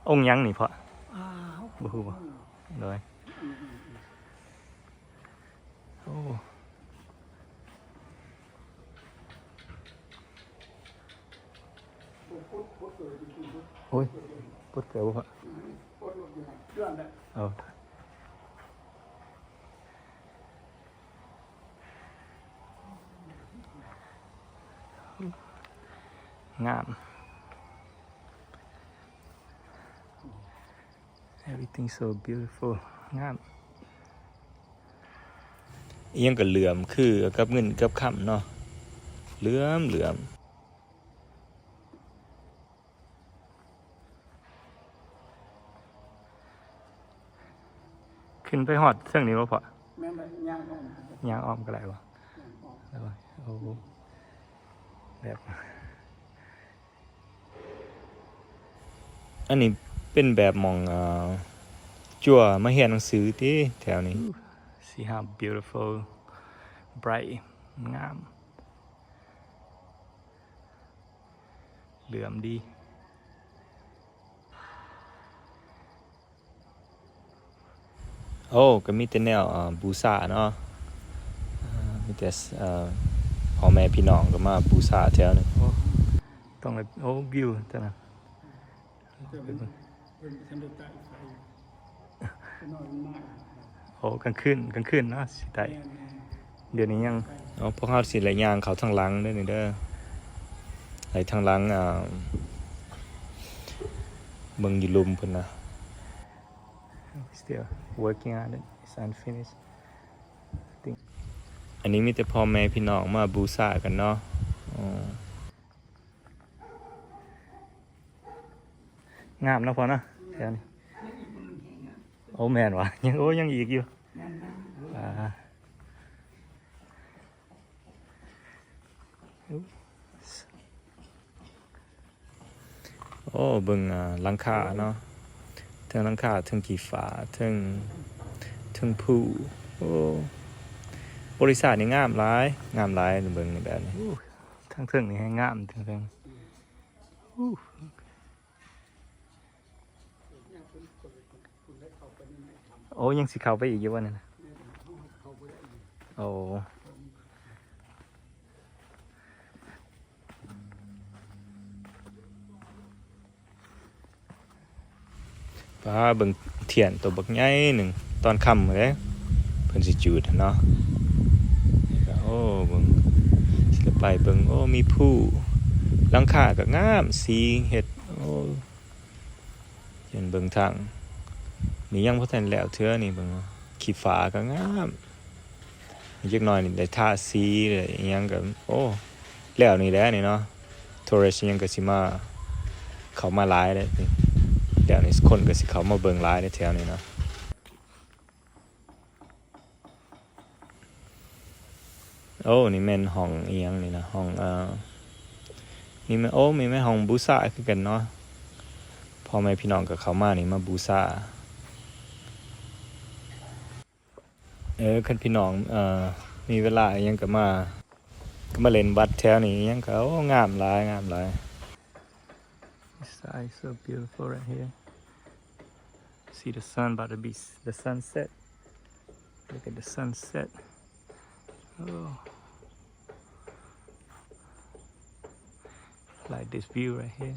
ອົງຫຍັງນີ້ພໍ່? ອ່າ ບໍ່ຮູ້ບໍ່? ໂດຍ ອືມໆໆ ໂອ້ ໂອ້ຍ ປົດເກີບໍ່ພໍ່? ອືມ ປົດລົງຢູ່ຫັ້ນ ເລື່ອນແຫຼະ ເອີ ງາມ. Everything so beautiful. ງາມ. ອີ່ຫຍັງກໍເຫຼື້ອມຄືກັບເງິນກັບຄຳເນາະ ເຫຼື້ອມໆ. ຂຶ້ນໄປຮອດເທິງນີ້ບໍ່ພໍ່? ແມ່ນແຫຼະ ຍ່າງອ້ອມ ຍ່າງອ້ອມກໍໄດ້ບໍ່? ຍ່າງອ້ອມ ໂອ້ ແບບ ອັນນີ້ເປັນແບບໝ່ອງ ເອີ ຈົວມາຮຽນໜັງສືຕິ ແຖວນີ້. See how beautiful, bright, ງາມ. ເຫຼື້ອມດີ. ໂອ້ ກໍມີແຕ່ແນວ ເອີ່ ບູຊາເນາະ ເອີ່ ມີແຕ່ ເອີ່ ພໍ່ແມ່ພີ່ນ້ອງກໍມາບູຊາແຖວນີ້. ໂອ້ ຕ້ອງໄດ້ ໂອ້ ວິວແຕ່ນະ. ໂອ້ ກາງຄືນ ກາງຄືນເນາະ ຊິໄດ້. ດຽວນີ້ຍັງ ເອົາ ພວກເຮົາຊິໄດ້ຍ່າງເຂົ້າທາງຫຼັງເດີນີ້ເດີ. ໄດ້ທາງຫຼັງ ອ່າ ເບິ່ງຢູ່ລຸ່ມພຸ້ນນະ. Still working on it. It's unfinished. ອັນນີ້ມີແຕ່ພໍ່ແມ່ພີ່ນ້ອງມາບູຊາກັນເນາະ. ອໍ ງາມເນາະພໍ່ເນາະ ແຖວນີ້. ໂອ້ ແມ່ນຫວາ? ຍັງ ໂອ້ ຍັງອີກຢູ່. ອ່າ ໂອ້ ເບິ່ງ ອ່າ ຫຼັງຄາເນາະ ເທິງຫຼັງຄາ ເທິງຂີ້ຟ້າ ເທິງ ເທິງພູ. ໂອ້ ບໍລິສັດນີ້ງາມຫຼາຍ ງາມຫຼາຍ ເບິ່ງນີ້ແບບນີ້. ໂອ້ ທາງເທິງນີ້ແຮງງາມ ທາງເທິງ. ໂອ້ ໂອ້ ຍັງຊິເຂົ້າໄປອີກຢູ່ບໍ່ນີ້ນະ? ໂອ້ ປ້າ ເບິ່ງທຽນໂຕບັກໃຫຍ່ໜຶ່ງ ຕອນຄ່ຳເດ້ ເພິ່ນຊິຈູດຫັ້ນເນາະ. ນີ້ກໍ ໂອ້ ເບິ່ງ ຊິໄປເບິ່ງ ໂອ້ ມີພູ ຫຼັງຄາກໍງາມ ສີເຮັດ ໂອ້ ເຫັນເບິ່ງທາງນີ້ຍັງບໍ່ທັນແລ້ວເທື່ອນີ້ ເບິ່ງ ຂີ້ຟ້າກໍງາມ. ອີກຈັກໜ້ອຍນີ້ໄດ້ທາສີ ໄດ້ອີ່ຫຍັງກໍ ໂອ້ ແລ້ວນີ້ແຫຼະນີ້ເນາະ tourist ອີ່ຫຍັງກໍຊິມາ ເຂົ້າມາຫຼາຍເດ້ນີ້ ແລ້ວນີ້ຄົນກໍຊິເຂົ້າມາເບິ່ງຫຼາຍເດ້ແຖວນີ້ເນາະ. ໂອ້ ນີ້ແມ່ນຫ້ອງອີ່ຫຍັງນີ້ນະ ຫ້ອງ ເອີ ນີ້ແມ່ນ ໂອ້ ນີ້ແມ່ນຫ້ອງບູຊາຄືກັນເນາະ ພໍ່ແມ່ພີ່ນ້ອງກໍເຂົ້າມານີ້ມາບູຊາ. ເອີ ຄັນພີ່ນ້ອງ ເອີ ມີເວລາອີ່ຫຍັງກໍມາ ກໍມາຫຼິ້ນວັດແຖວນີ້ອີ່ຫຍັງກໍ ໂອ້ ງາມຫຼາຍ ງາມຫຼາຍ. This side is so beautiful right here. See the sun about to be s-, the sunset. Look at the sunset. Oh. Like this view right here.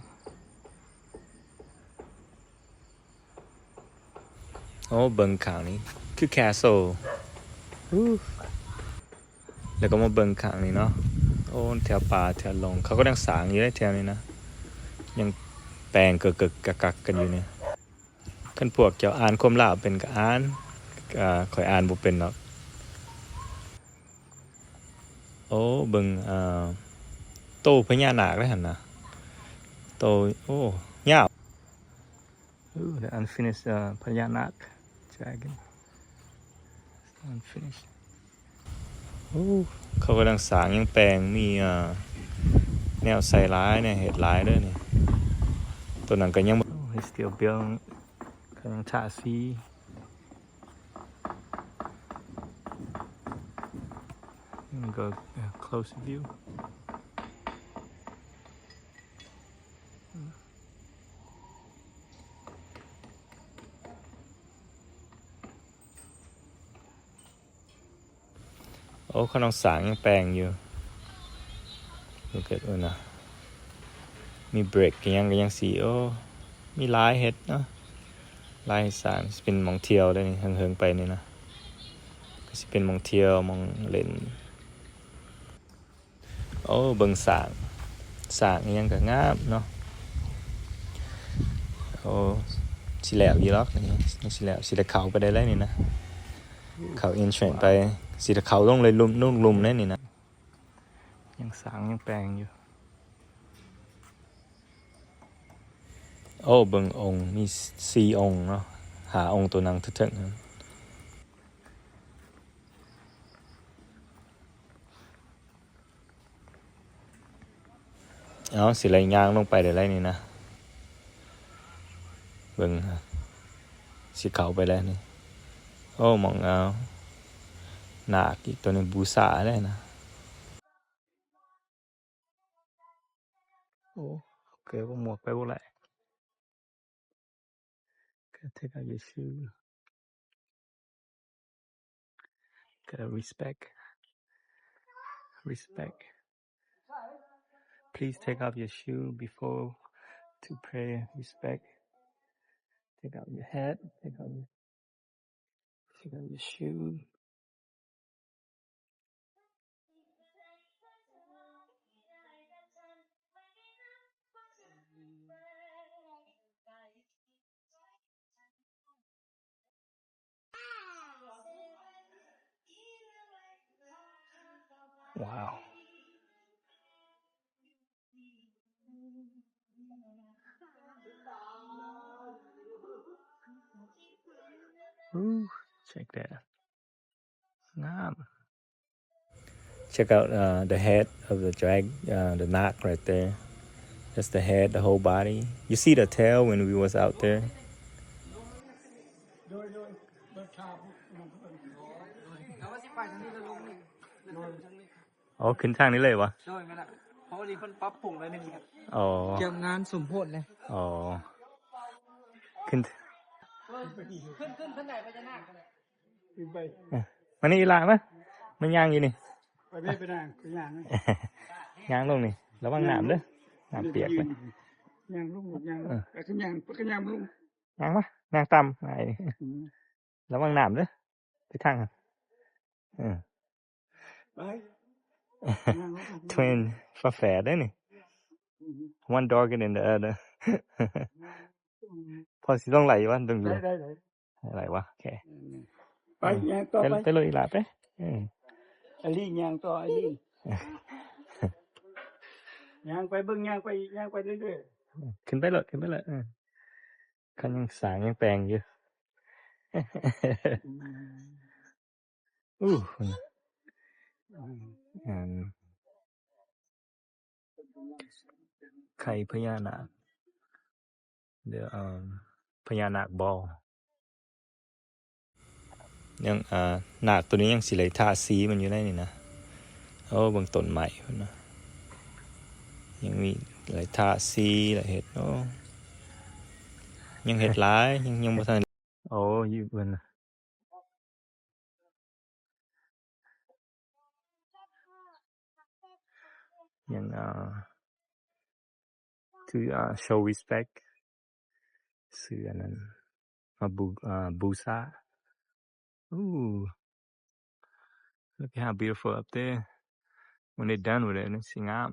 ໂອ້ ເບິ່ງຂ້າງນີ້ຄື castle ອູ້ ແລ້ວກໍມາເບິ່ງຂ້າງນີ້ເນາະ. ໂອ້ ແຖວປ່າແຖວດົງ ເຂົາກໍຍັງສ້າງຢູ່ເດ້ແຖວນີ້ນະ ຍັງແປງເກີກໆກັກໆກັນຢູ່ນີ້. ຄັນພວກເຈົ້າອ່ານຄວາມລາວເປັນກໍອ່ານ ອາ ຂ້ອຍອ່ານບໍ່ເປັນດອກ. ໂອ້ ເບິ່ງ ອາ ໂຕພະຍານາກເດ້ຫັ້ນນະ ໂຕ ໂອ້ ຍາວ. Ooh, the unfinished, uh, ພະຍານາກ dragon. Unfinished. ໂອ້ ເຂົາກຳລັງສ້າງ ຍັງແປງ ມີ ເອີ ແນວໃສ່ຫຼາຍ ແນວເຮັດຫຼາຍເດີນີ້. ໂຕນັ້ນກໍຍັງ Oh, he's still building. ກຳລັງທາສີ. Let me go, uh, close view. ໂອ້ ຂະນ້ອງຊ້າງຍັງແປງຢູ່ ເບິ່ງເກີດເອີນະ ມີເບຣັກອີ່ຫຍັງກໍຍັງຊິ ໂອ້ ມີຫຼາຍເຮັດເນາະ ຫຼາຍເຮັດສ້າງ ຊິເປັນໝ່ອງທ່ຽວເດ້ນີ້ ເຫິງໆໄປນີ້ນະ ກໍຊິເປັນໝ່ອງທ່ຽວ ໝ່ອງຫຼິ້ນ. ໂອ້ ເບິ່ງຊ້າງ ຊ້າງອີ່ຫຍັງກໍງາມເນາະ ໂອ້ ຊິແລ້ວຢູ່ດອກນີ້ ຍັງຊິແລ້ວ ຊິໄດ້ເຂົ້າໄປໄດ້ແລ້ວນີ້ນະ ເຂົ້າເອັນທຣານໄປ ຊິໄດ້ເຂົ້າລົງເລີຍ ລຸ່ມ ລຸ່ມ ລຸ່ມແລ້ວນີ້ນະ ຍັງສ້າງຍັງແປງຢູ່ ໂອ້ ເບິ່ງອົງ ມີສີ່ອົງເນາະ ຫ້າອົງ ໂຕນັ່ງເທິງໆ ເອົາ ຊິໄດ້ຍ່າງລົງໄປໄດ້ແລ້ວນີ້ນະ ເບິ່ງ ຊິເຂົ້າໄປແລ້ວນີ້ ໂອ້ ໝ່ອງ ເອົາ ນາກອີກໂຕນີ້ ບູຊາແລ້ວນະ ໂອ້ ເກີບໝວກໄປບໍ່ໄດ້ Gotta take off your shoe. Gotta respect. Respect. Please take off your shoe before to pray. Respect. Take off your hat. Take off your, take off your shoe. Wow. Ooh, check that. ງາມ Check out, uh, the head of the drag, uh, the Nag right there. That's the head, the whole body. You see the tail when we was out there? ອໍ ຂຶ້ນທາງນີ້ເລີຍວະ? ໂດຍ ແມ່ນລະ ເພາະວ່ານີ້ເພິ່ນປັບປຸງໄວ້ໜຶ່ງ ອໍ ກຽມງານສົມໂພດເລີຍ ອໍ ຂຶ້ນ ຂຶ້ນ ຂຶ້ນ ຂຶ້ນບັນໄດພະຍານາກ ຂຶ້ນໄປ ມານີ້ອີ່ຫຼ້າ ມາ ມາຍ່າງຢູ່ນີ້ ໄປເລີຍ ໄປຍ່າງ ໄປຍ່າງ ຍ່າງລົງນີ້ ລະວັງນ້ຳເດີ ນ້ຳປຽກເລີຍ ຍ່າງລົງ ຍ່າງລົງ ເອີ ໄປ ຂຶ້ນຍ່າງ ໄປ ຂຶ້ນຍ່າງລົງ ຍ່າງມາ ຍ່າງຕຳ ອືມ ລະວັງນ້ຳເດີ ໄປທາງຫັ້ນ ເອີ ໄປ Twin ຝາແຝດເດ້ນີ້ อืม One darker than the other อืม ພໍຊິລົງໄຫຼວະ ເບິ່ງຢູ່ ໄດ້ ໄດ້ ໄດ້ ໄຫຼວະ ໂອເຄ อืม ໄປ ไป ย่างต่อ ไป ไป ไปเลยอีหล่า ไป เออ ไอลีย่างต่อ ไอลี ย่างไปเบิ่ง ย่างไป ย่างไปเรื่อยๆ ขึ้นไปโลด ขึ้นไปโลด เออ คันยังสร้างยังแปลงอยู่ อืม อู้ อืม อัน ไข่พญานาค เดี๋ยว เอ่อ พญานาคบ่ ยัง อ่า นาคตัวนี้ยังสิไล่ทาสีมันอยู่ได้นี่นะ โอ้ เบิ่งต้นไม้พุ้นนะ ยังมีไล่ทาสี ไล่เฮ็ด โอ้ ยังเฮ็ดหลาย ยัง ยังบ่ทัน โอ้ อยู่เพิ่นนะ ยัง อ่า to, uh, show respect ซื้ออันนั้น มาบู อ่า บูชา Ooh, look at how beautiful up there. When they done with it, มันสิงาม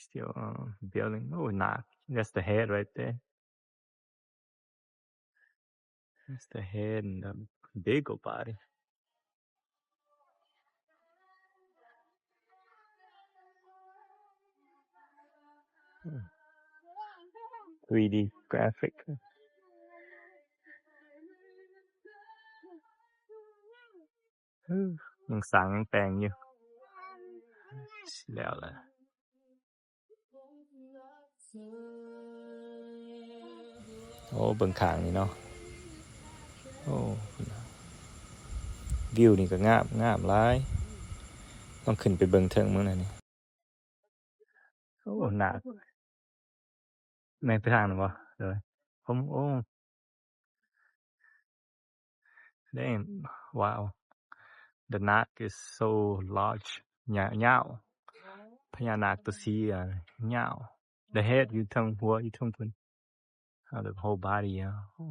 Still, uh, building. Oh, nah, that's the head right there. That's the head and the big old body. Hmm. Three D graphic. ຍັງສ້າງຍັງແປງຢູ່ ຊິແລ້ວລະ ໂອ້ ເບິ່ງຂ້າງນີ້ເນາະ ໂອ້ ວິວນີ້ກໍງາມ ງາມຫຼາຍ ຕ້ອງຂຶ້ນໄປເບິ່ງເທິງເບິ່ງນັ້ນນີ້. ໂອ້ ໜ້າ ແມ່ນໄປທາງນັ້ນບໍ່? ໂດຍ ໂອ້ ໂອ້ Damn, wow. The neck is so large ຍາວ ຍາວ ພະຍານາກຕົວສີ ອາ ຍາວ. The head ຢູ່ເທິງຫົວ ຢູ່ເທິງພຸ້ນ. How the whole body ອະ ໂອ້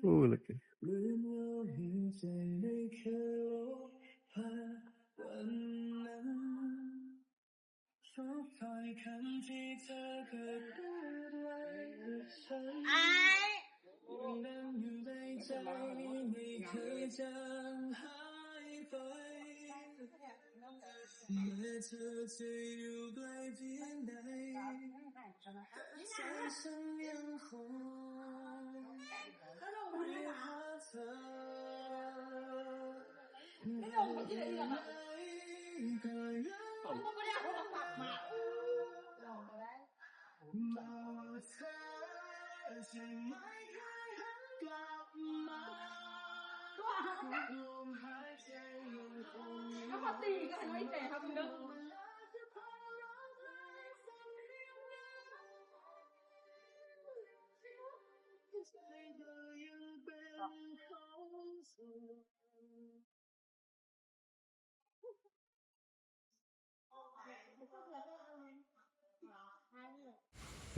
Ooh, look at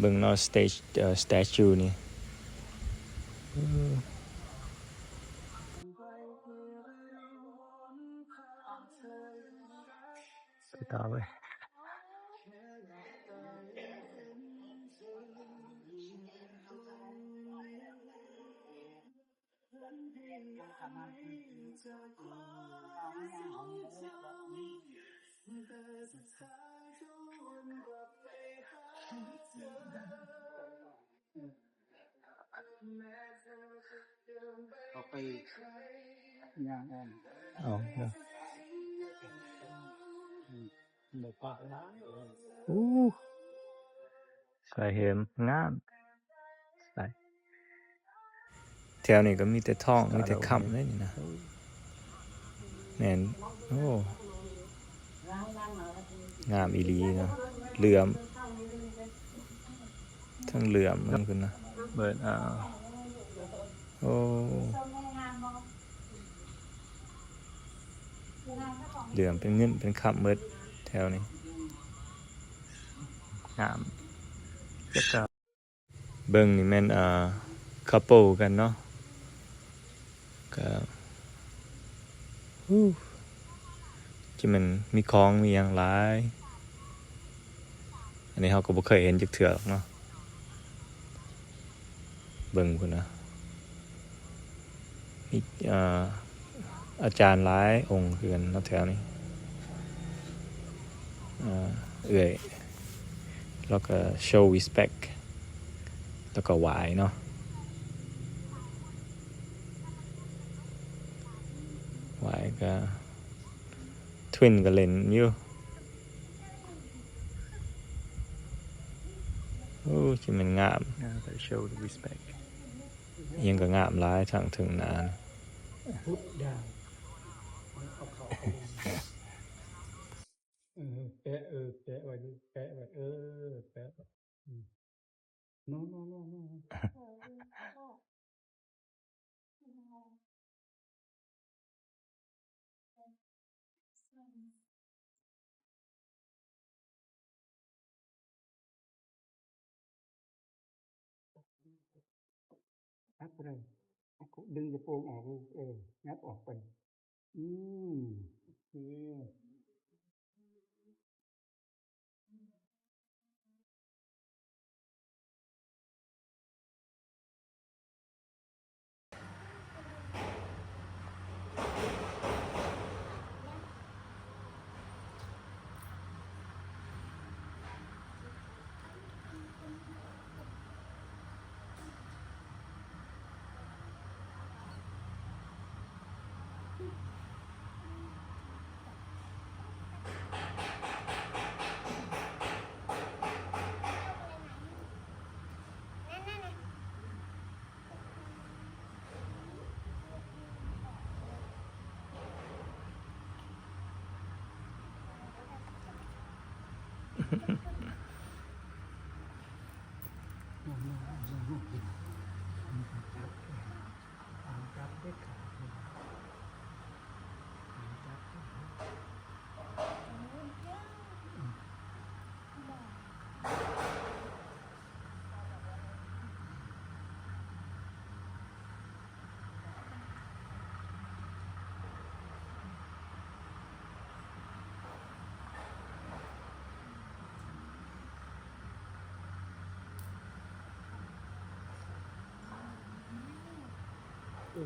ເບິ່ງເນາະ stage ເອີ statue ນີ້ ໄປຕໍ່ເວີຍ. ເອົາໄປຍ່າງອ້ອມ ເອົາ ໂອ້ ສາຍເຫີມງາມ ສາຍ ແຖວນີ້ກໍມີແຕ່ທອງ ມີແຕ່ຄຳເດ້ນີ້ນະ ແມ່ນ ໂອ້ ງາມອີ່ຫຼີເນາະ ເຫຼື້ອມ ທັງເຫຼື້ອມເບິ່ງພຸ້ນນະ ເບີດ ອ່າ ໂອ້ ເຫຼື້ອມເປັນເງິນເປັນຄຳເບິດແຖວນີ້ ງາມ ເບິ່ງນີ້ແມ່ນ ອ່າ couple ກັນເນາະ ກະ ໂອ້ ຈະແມ່ນມີຂອງມີຫຍັງຫຼາຍ ອັນນີ້ເຮົາກໍບໍ່ເຄີຍເຫັນຈັກເທື່ອດອກເນາະ ເບິ່ງພຸ້ນນະ ມີ ເອີ ອາຈານຫຼາຍອົງຄືກັນເນາະແຖວນີ້ ເອີ ເອື້ອຍ ແລ້ວກໍ show respect ແລ້ວກໍໄຫວ້ເນາະ ໄຫວ້ກໍ Twin ກໍເຫຼັ້ນຢູ່ ໂອ້ ຊິແມ່ນງາມ Now they show the respect. ອີ່ຫຍັງກໍງາມຫຼາຍທາງເທິງໜ້ານະ ເອີ ແປະ ເອີ ແປະໄວ້ ແປະໄວ້ ເອີ ແປະ No, no, no, no. ຮັບໄປເລີຍ ດຶງກະໂປງອອກ ເອີ ຫຍັບອອກໄປ ອືມ ໂອເຄ. ຫ້າ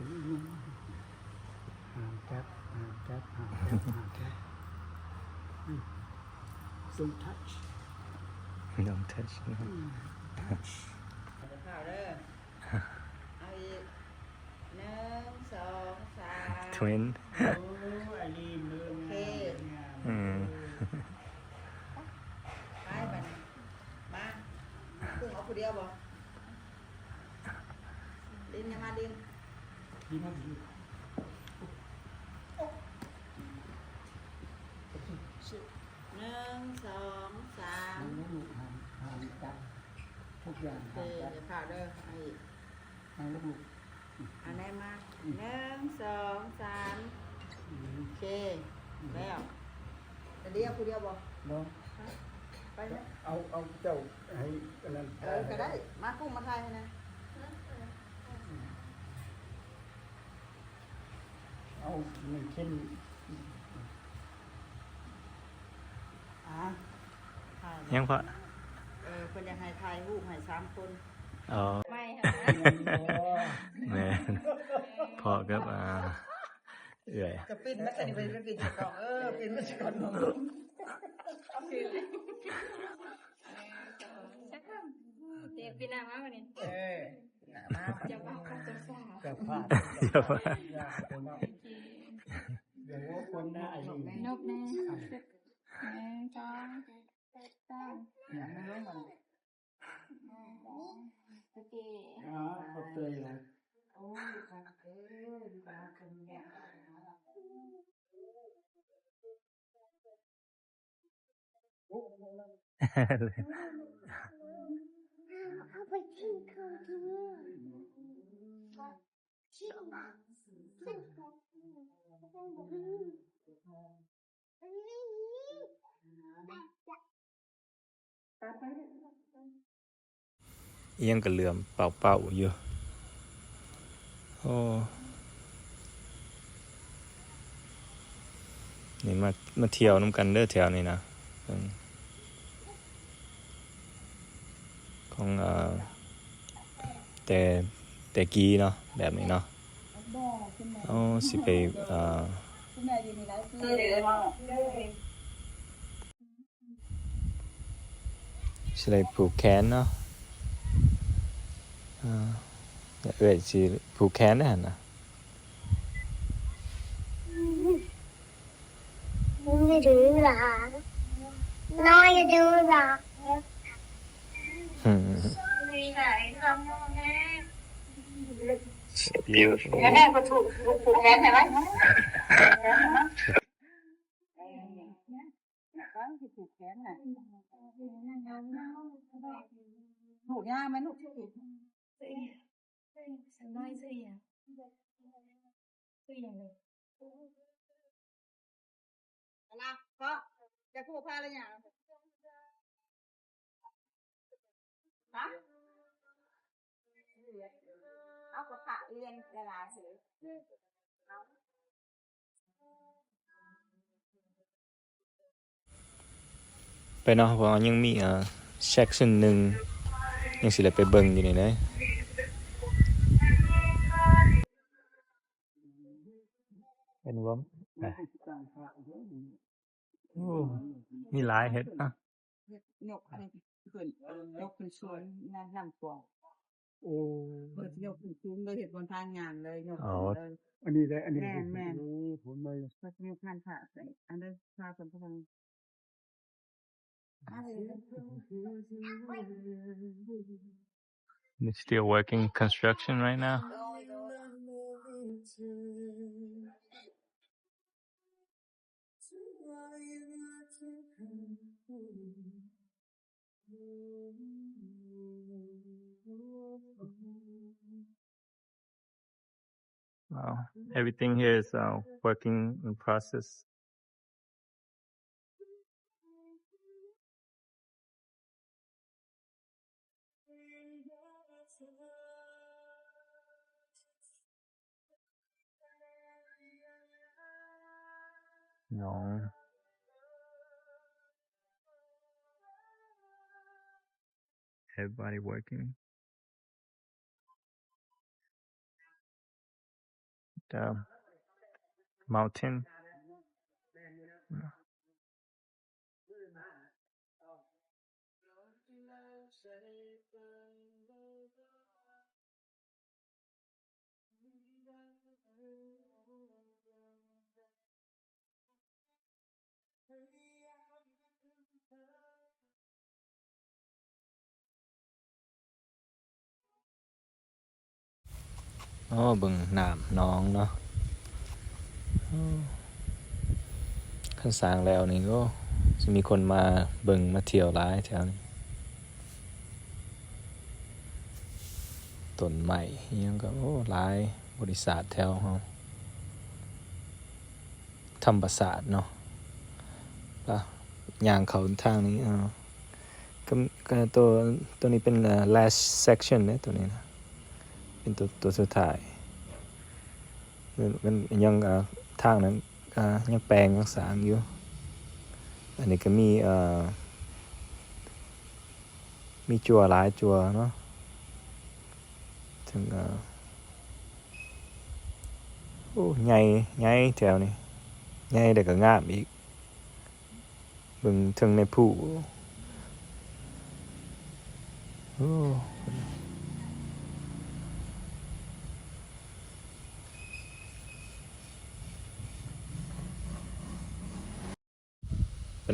ມຈັບ ຫ້າມຈັບ ຫ້າມຈັບ ຫ້າມຈັບ. Don't touch. Don't touch. ຢ່າເຂົ້າເດີ. ເອົາອີກ ໜຶ່ງ ສອງ ສາມ. Twin. ໂອ້ ອາລີ ໂອເຄ ອືມ ໄປບາດນີ້ ມາ. ກຸ້ງເອົາຜູ້ດຽວບໍ່? ລິນ ຢ່າມາລິນ. ດີມາກ ດີ. ໜຶ່ງ ສອງ ສາມ. ທຸກຢ່າງ ເອີ ຢ່າພາດເດີ. ເອົາອີກ ນັ່ງລົງລູກ. ອັນໃດມາ ອືມ ໜຶ່ງ ສອງ ສາມ. ອືມ ໂອເຄ ອືມ ແລ້ວ. ແຕ່ດຽວຜູ້ດຽວບໍ່? ບໍ່ ໄປເນາະ. ເອົາ ເອົາເຈົ້າໃຫ້ອັນນັ້ນ ເອີ ກໍໄດ້. ມາກຸ້ງມາຖ່າຍໃຫ້ນະ. ອືມ ເອົາ ມັນເຂັ້ນ ອ່າ ຖ່າຍ ຍັງພໍ. ເອີ ເພິ່ນຢາກໃຫ້ຖ່າຍຮູບໃຫ້ສາມຄົນ. ອໍ ແມ່ນ ພໍກັບ ອ່າ ເອື້ອຍ ກໍປິ່ນມາຊັ້ນນີ້ ໄປປິ່ນໃສ່ກ້ອງ. ເອີ ປິ່ນມາໃສ່ກ້ອງ. ເດ ປີໜ້າມາບັດນີ້. ເອີ ໜ້າມາ ເຈົ້າບ່າວກັບເຈົ້າສາວ. ເຈົ້າພາບ ເຈົ້າພາບ. ໂອເຄ ດຽວຄົນໜ້າອາຍຸ ນົບແນ່. ໜຶ່ງ ສອງ ສາມ. ໂອເຄ ອ່າ ຂອບໃຈຫຼາຍ. ໂອ້ຍ ຄັກເອີຍ ຢູ່ບ້ານເພິ່ນແບບ ເອົາໄປກິນເຂົ້າເດີ. ອີ່ຫຍັງກະເຫຼືອມເປົ່າໆຢູ່. ໂອ້ ນີ້ມາ ມາທ່ຽວນຳກັນເດີແຖວນີ້ນະ. ເບິ່ງ ຂອງ ເອີ ແຕ່ ແຕ່ກີ້ເນາະ ແບບນີ້ເນາະ. ໂອ້ ຊິໄປ ເອີ ຊິໄດ້ຜູກແຂນເນາະ. ເອີ ເອື້ອຍຊິຜູກແຂນເດ້ຫັ້ນນະ. ໄປເນາະ ເພາະວ່າຍັງມີ ເອີ section ໜຶ່ງ ຍັງຊິໄດ້ໄປເບິ່ງຢູ່ນີ້ເດ້. ເປັນລວມ ໂອ້ ມີຫຼາຍເຮັດນະ. ເຮັດຍົກອັນນີ້ຂຶ້ນ ຍົກຂຶ້ນສູງນະ ນ້ຳກອງ. ໂອ້ ເພິ່ນຊິຍົກຂຶ້ນສູງເລີຍ ເຮັດບົນທາງຍ່າງເລີຍ ຍົກຂຶ້ນເລີຍ. ອັນນີ້ແຫຼະ ອັນນີ້ ແມ່ນໆ ໂອ້ ຜົນໃໝ່ ເພິ່ນຊິຍົກງານພະໃສ່ ອັນໃດພະເພິ່ນກຳລັງ It's still working construction right now. Wow, everything here is, uh, working in process. No. Everybody working. the mountain. ອໍ ເບິ່ງນ້ຳໜອງເນາະ. ໂອ້ ຄັນສ້າງແລ້ວນີ້ ໂອ້ ຊິມີຄົນມາເບິ່ງມາທ່ຽວຫຼາຍແຖວນີ້. ຕົ້ນໄມ້ອີ່ຫຍັງກໍ ໂອ້ ຫຼາຍ ບໍລິສັດແຖວເຮົາ ທຳມະຊາດເນາະ. ປະ ຍ່າງເຂົ້າທາງນີ້ ເອີ ກໍ ກໍໂຕ ໂຕນີ້ເປັນ ເອີ last section ເດ້ ໂຕນີ້ນະ ເປັນໂຕ ໂຕສຸດທ້າຍ. ມັນ ມັນຍັງ ເອີ ທາງນັ້ນ ອ່າ ຍັງແປງ ຍັງສ້າງຢູ່. ອັນນີ້ກໍມີ ເອີ ມີຈົວຫຼາຍຈົວເນາະ ເຖິງ ເອີ ໂອ້ ໃຫຍ່ ໃຫຍ່ແຖວນີ້ ໃຫຍ່ແລ້ວກໍງາມອີກ. ເບິ່ງເທິງໃນພູ ໂອ້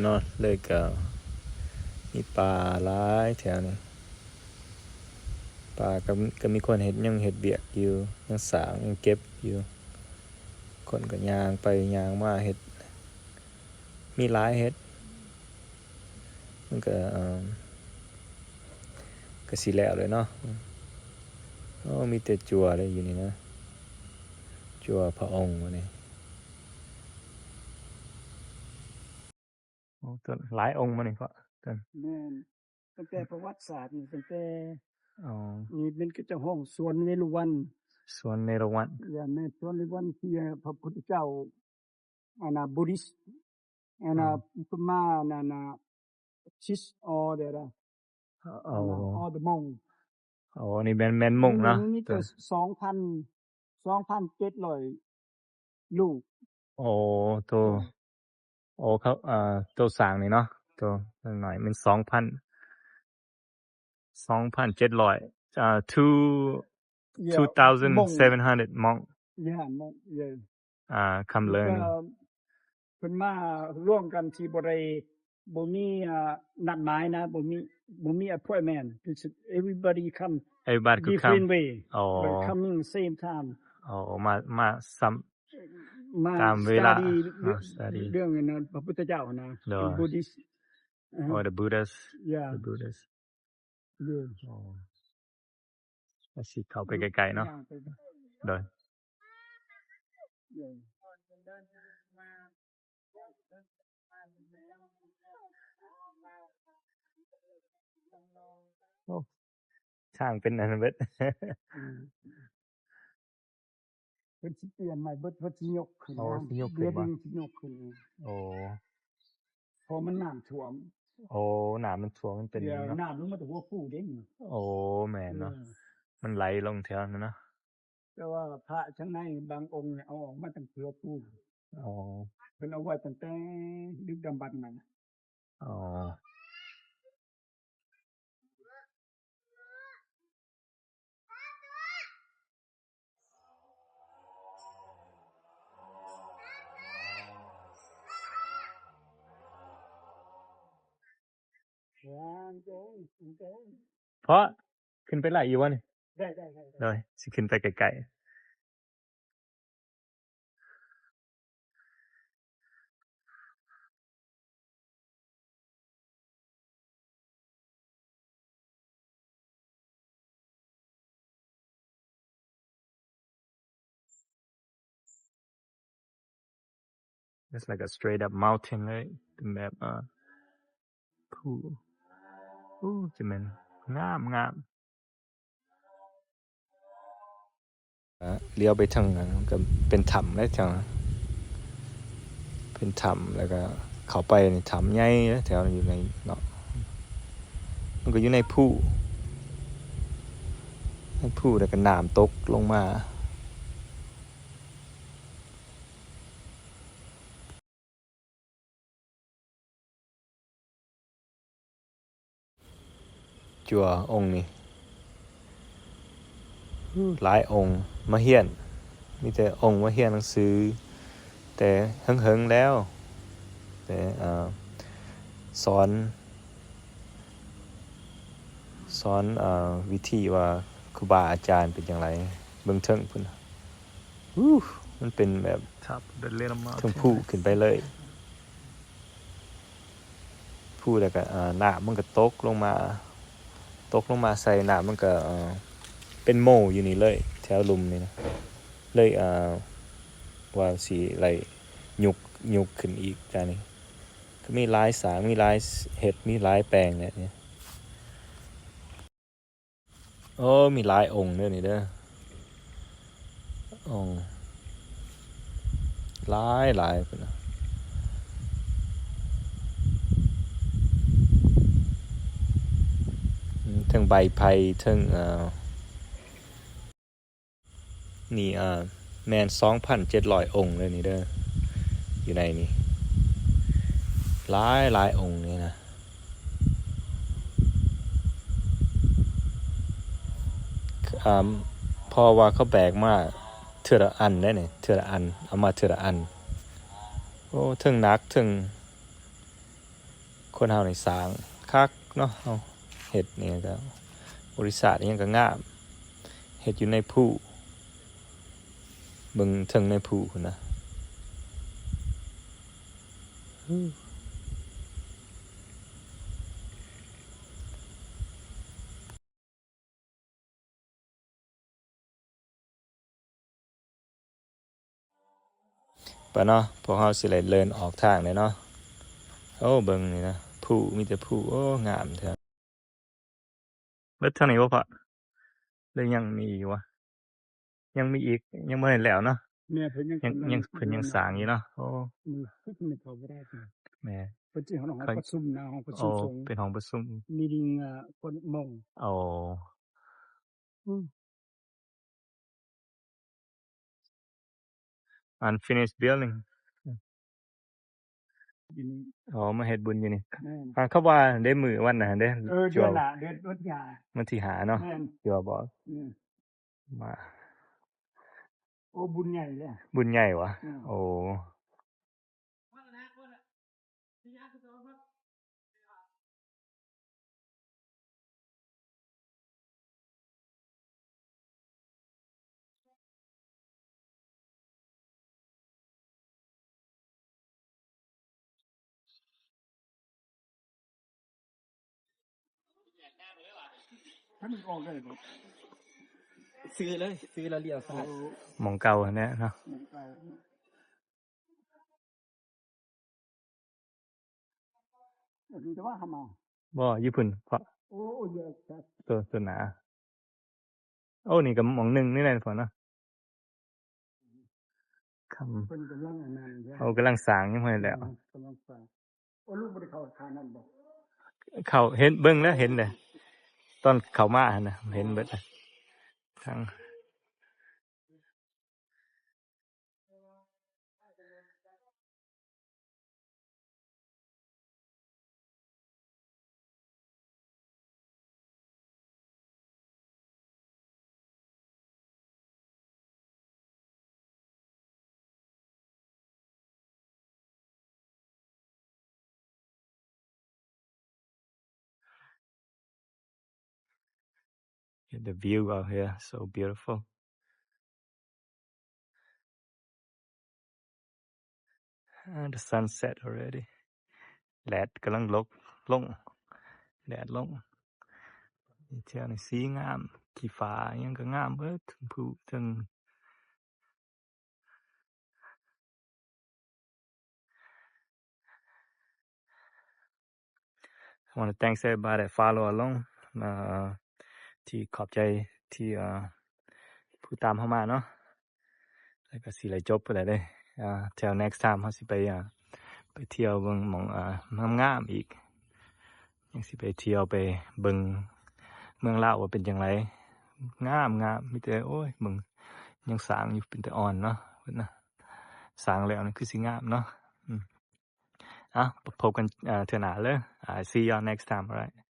ເນາະ ເລີຍກໍມີປ່າຫຼາຍແຖວນີ້. ປ່າກໍ ກໍມີຄົນເຮັດ ຍັງເຮັດວຽກຢູ່ ຍັງສ້າງ ຍັງເກັບຢູ່. ຄົນກໍຍ່າງໄປຍ່າງມາເຮັດ ມີຫຼາຍເຮັດ ມັນກໍ ເອີ ກໍຊິແລ້ວເລີຍເນາະ. ໂອ້ ມີແຕ່ຈົວເລີຍຢູ່ນີ້ນະ ຈົວພະອົງນີ້. ໂອ້ ຫຼາຍອົງມານີ້ເພາະ ແມ່ນ ຕັ້ງແຕ່ປະຫວັດສາດນີ້ ຕັ້ງແຕ່ ອໍ ນີ້ເປັນ ເຂົາເຈົ້າຮ້ອງສວນເນລະວັນ ສວນເນລະວັນ ຢ່າ ແມ່ນສວນເນລະວັນ ທີ່ພະພຸດທະເຈົ້າ ອັນນ່າ ບູດດິສ ອັນນ່າ ເພິ່ນມາ ອັນນ່າ teach all the ເອີ all the monk. ໂອ້ ນີ້ແມ່ນ ແມ່ນມົ້ງເນາະ ມີ ມີແຕ່ສອງພັນ ສອງພັນເຈັດຮ້ອຍລູກ. ໂອ້ ໂຕ ໂອ້ ເຂົາ ເອີ ໂຕສ້າງນີ້ເນາະ ໂຕນ້ອຍໆ ແມ່ນສອງພັນ ສອງພັນເຈັດຮ້ອຍ ເອີ two two thousand seven hundred monk. Yeah, monk, yeah. ອ່າ ຄຳເລີນ ເພິ່ນມາລວມກັນທີ່ບໍ່ໄດ້ ບໍ່ມີ ອ່າ ນັດໝາຍນະ ບໍ່ມີ ບໍ່ມີ appointment. Everybody come, everybody could come. Different way. ອໍ but coming same time. ອໍ ມາ ມາຊ້ຳ ມາຕາມເວລາ study ເລື່ອງ study ເລື່ອງອັນນັ້ນ ພະພຸດທະເຈົ້ານະ ໂດຍ Buddhist. ອໍ the Buddhist. Yeah. The Buddhist. ໂດຍ ອໍ ວ່າຊິເຂົ້າໄປໃກ້ໆເນາະ ໂດຍ ໂອ້ ທາງເປັນອັນນັ້ນເບິດ. ອືມ ເພິ່ນຊິປ່ຽນໃໝ່ເບິດ ເພິ່ນຊິຍົກຂຶ້ນ. ໂອ້ ນະ ຊິຍົກຂຶ້ນບໍ່? ເບວດິງຊິຍົກຂຶ້ນ. ໂອ້ ເພາະມັນນ້ຳຖ້ວມ. ໂອ້ ນ້ຳມັນຖ້ວມ ມັນເປັນ ນ້ຳລົງມາແຕ່ຫົວພູເດ້. ໂອ້ ແມ່ນເນາະ ເອີ ມັນໄຫຼລົງແຖວນັ້ນເນາະ. ແຕ່ວ່າພະທາງໃນບາງອົງນີ້ເອົາອອກມາຕັ້ງເທື່ອປູ. ອໍ ເພິ່ນເອົາໄວ້ຕັ້ງແຕ່ດຶກດຳບັນນັ້ນ. ອໍ ເພາະ ຂຶ້ນໄປໄດ້ຢູ່ບໍ່ນີ້? ໄດ້ ໄດ້ ໄດ້ ໂດຍ ຊິຂຶ້ນໄປໃກ້ໆ. It's like a straight up mountain ເລີຍ ເປັນແບບ ເອີ ພູ. ໂອ້ ຈະແມ່ນງາມ ງາມ. ລຽວໄປທາງນັ້ນກໍເປັນຖ້ຳເດ້ ແຖວນັ້ນເປັນຖ້ຳ ແລ້ວກໍເຂົ້າໄປໃນຖ້ຳໃຫຍ່ເດ້ ແຖວນັ້ນຢູ່ໃນເນາະ ມັນກໍຢູ່ໃນພູ ໃນພູ ແລ້ວກໍນ້ຳຕົກລົງມາ. ຢູ່ວ່າອົງນີ້ ຫຼາຍອົງມາຮຽນ ມີແຕ່ອົງມາຮຽນໜັງສື ແຕ່ເຫິງໆແລ້ວ ແຕ່ ເອີ ສອນ ສອນ ເອີ ວິທີວ່າຄູບາອາຈານເປັນຈັ່ງໃດ. ເບິ່ງເທິງພຸ້ນ ອູ້ ມັນເປັນແບບ Top of the little mountain. ເທິງພູຂຶ້ນໄປເລີຍ ພູ ແລ້ວກໍ ເອີ ນ້ຳມັນກໍຕົກລົງມາ ຕົກລົງມາໃສ່ ນ້ຳມັນກໍ ເອີ ເປັນໂມຢູ່ນີ້ເລີຍ ແຖວລຸ່ມນີ້ນະ ເລີຍ ເອີ ວ່າຊິໄດ້ຍຸກ ຍຸກຂຶ້ນອີກຈາກນີ້. ກໍມີຫຼາຍສາງ ມີຫຼາຍເຮັດ ມີຫຼາຍແປງແຫຼະນີ້. ໂອ້ ມີຫຼາຍອົງເດີນີ້ເດີ ອົງຫຼາຍໆພຸ້ນນະ ອືມ ເທິງໃບໄຜ່ ເທິງ ເອີ ນີ້ ເອີ ແມ່ນສອງພັນເຈັດຮ້ອຍອົງເດີນີ້ເດີ ຢູ່ໃນນີ້ ຫຼາຍໆອົງນີ້ນະ ເພາະວ່າເຂົາແບກມາເທື່ອລະອັນເດ້ນີ້ ເທື່ອລະອັນ ເອົາມາເທື່ອລະອັນ. ໂອ້ ເທິງໜັກ ເທິງ ຄົນເຮົານີ້ສ້າງຄັກເນາະ ເຮົາເຮັດນີ້ກໍ ບໍລິສັດອີ່ຫຍັງກໍງາມ ເຮັດຢູ່ໃນພູ ເບິ່ງເທິງໃນພູພຸ້ນນະ. ປະເນາະ ພວກເຮົາຊິໄດ້ເດີນອອກທາງແລ້ວເນາະ. ໂອ້ ເບິ່ງນີ້ນະ ພູ ມີແຕ່ພູ ໂອ້ ງາມແທ້. ເບິດເທົ່ານີ້ບໍ່ພະ ຫຼືຍັງມີຢູ່ວະ? ຍັງມີອີກ ຍັງບໍ່ໄດ້ແລ້ວເນາະ. ແມ່ນ ເພິ່ນຍັງ ຍັງ ຍັງ ເພິ່ນຍັງສ້າງຢູ່ເນາະ. ໂອ້ ມື້ ຄືຊິແມ່ນເຂົ້າບໍ່ໄດ້. ແມ່ນ ເພິ່ນຊິຫ້ອງປະຊຸມນະ ຫ້ອງປະຊຸມສົງ. ໂອ້ ເປັນຫ້ອງປະຊຸມ ມີດິງ ເອີ ຄົນມົງ. ໂອ້ ອືມ unfinished building. ຢູ່ນີ້ ອໍ ມາເຮັດບຸນຢູ່ນີ້. ແມ່ນ ອ່າ ເຂົາວ່າເດ້ ມື້ວັນນັ້ນເດ້. ເອີ ເດືອນໜ້າ ເດືອນ ເດືອນທີ່ຫ້າ ວັນທີຫ້າເນາະ. ແມ່ນ ເດືອນບໍ່ ອືມ ມາ. ໂອ້ ບຸນໃຫຍ່ເດ້ ບຸນໃຫຍ່ຫວາ? ອືມ ໂອ້. ຖ້າມັນອອກໄດ້ບໍ່? ຊື້ເລີຍ ຊື້ແລ້ວລ້ຽວຊ້າຍ. ໂອ້ ໝ່ອງເກົ່າຫັ້ນແຫຼະເນາະ. ໝ່ອງເກົ່າ. ບໍ່ ຢູ່ພຸ້ນເພາະ ໂອ້ ໂອ້ ເຍອະແທ້ ຕົວ ຕົວໜາ. ໂອ້ ນີ້ກໍໝ່ອງໜຶ່ງນີ້ແຫຼະເພາະເນາະ. ຄຳ ເພິ່ນກຳລັງອັນນັ້ນເດ້. ໂອ້ ກຳລັງສ້າງຍັງບໍ່ແລ້ວ. ອືມ ກຳລັງສ້າງ. ໂອ້ ລູກບໍ່ໄດ້ເຂົ້າທາງນັ້ນບໍ່? ເຂົ້າ ເຫັນ ເບິ່ງແລ້ວ ເຫັນແລ້ວ ຕອນເຂົ້າມາຫັ້ນນະ ເຫັນເບິດທາງ. The view out here so beautiful. Ah, the sunset already. ແດດກຳລັງລົງ ລົງ ແດດລົງ. ນີ້ແຖວນີ້ສີງາມ ຂີ້ຟ້າຫຍັງກໍງາມເບິດ ເທິງພູ ເທິງ I wanna thanks everybody that follow along. ເອີ ທີ່ຂອບໃຈທີ່ ເອີ ຜູ້ຕາມເຮົາມາເນາະ. ແລ້ວກໍຊິໄດ້ຈົບໄປແລ້ວເດ້. ເອີ till next time ເຮົາຊິໄປ ເອີ ໄປທ່ຽວເບິ່ງໝ່ອງ ເອີ ງາມໆອີກ. ຍັງຊິໄປທ່ຽວໄປເບິ່ງເມືອງລາວວ່າເປັນຈັ່ງໃດ. ງາມໆ ມີແຕ່ ໂອ້ຍ ເບິ່ງ ຍັງສ້າງຢູ່ ເປັນຕາອ່ອນເນາະ ເພິ່ນນະ. ສ້າງແລ້ວນີ້ຄືຊິງາມເນາະ. ອືມ ເອົາ ພົບກັນ ເອີ ເທື່ອໜ້າເລີຍ. I see y'all next time, alright.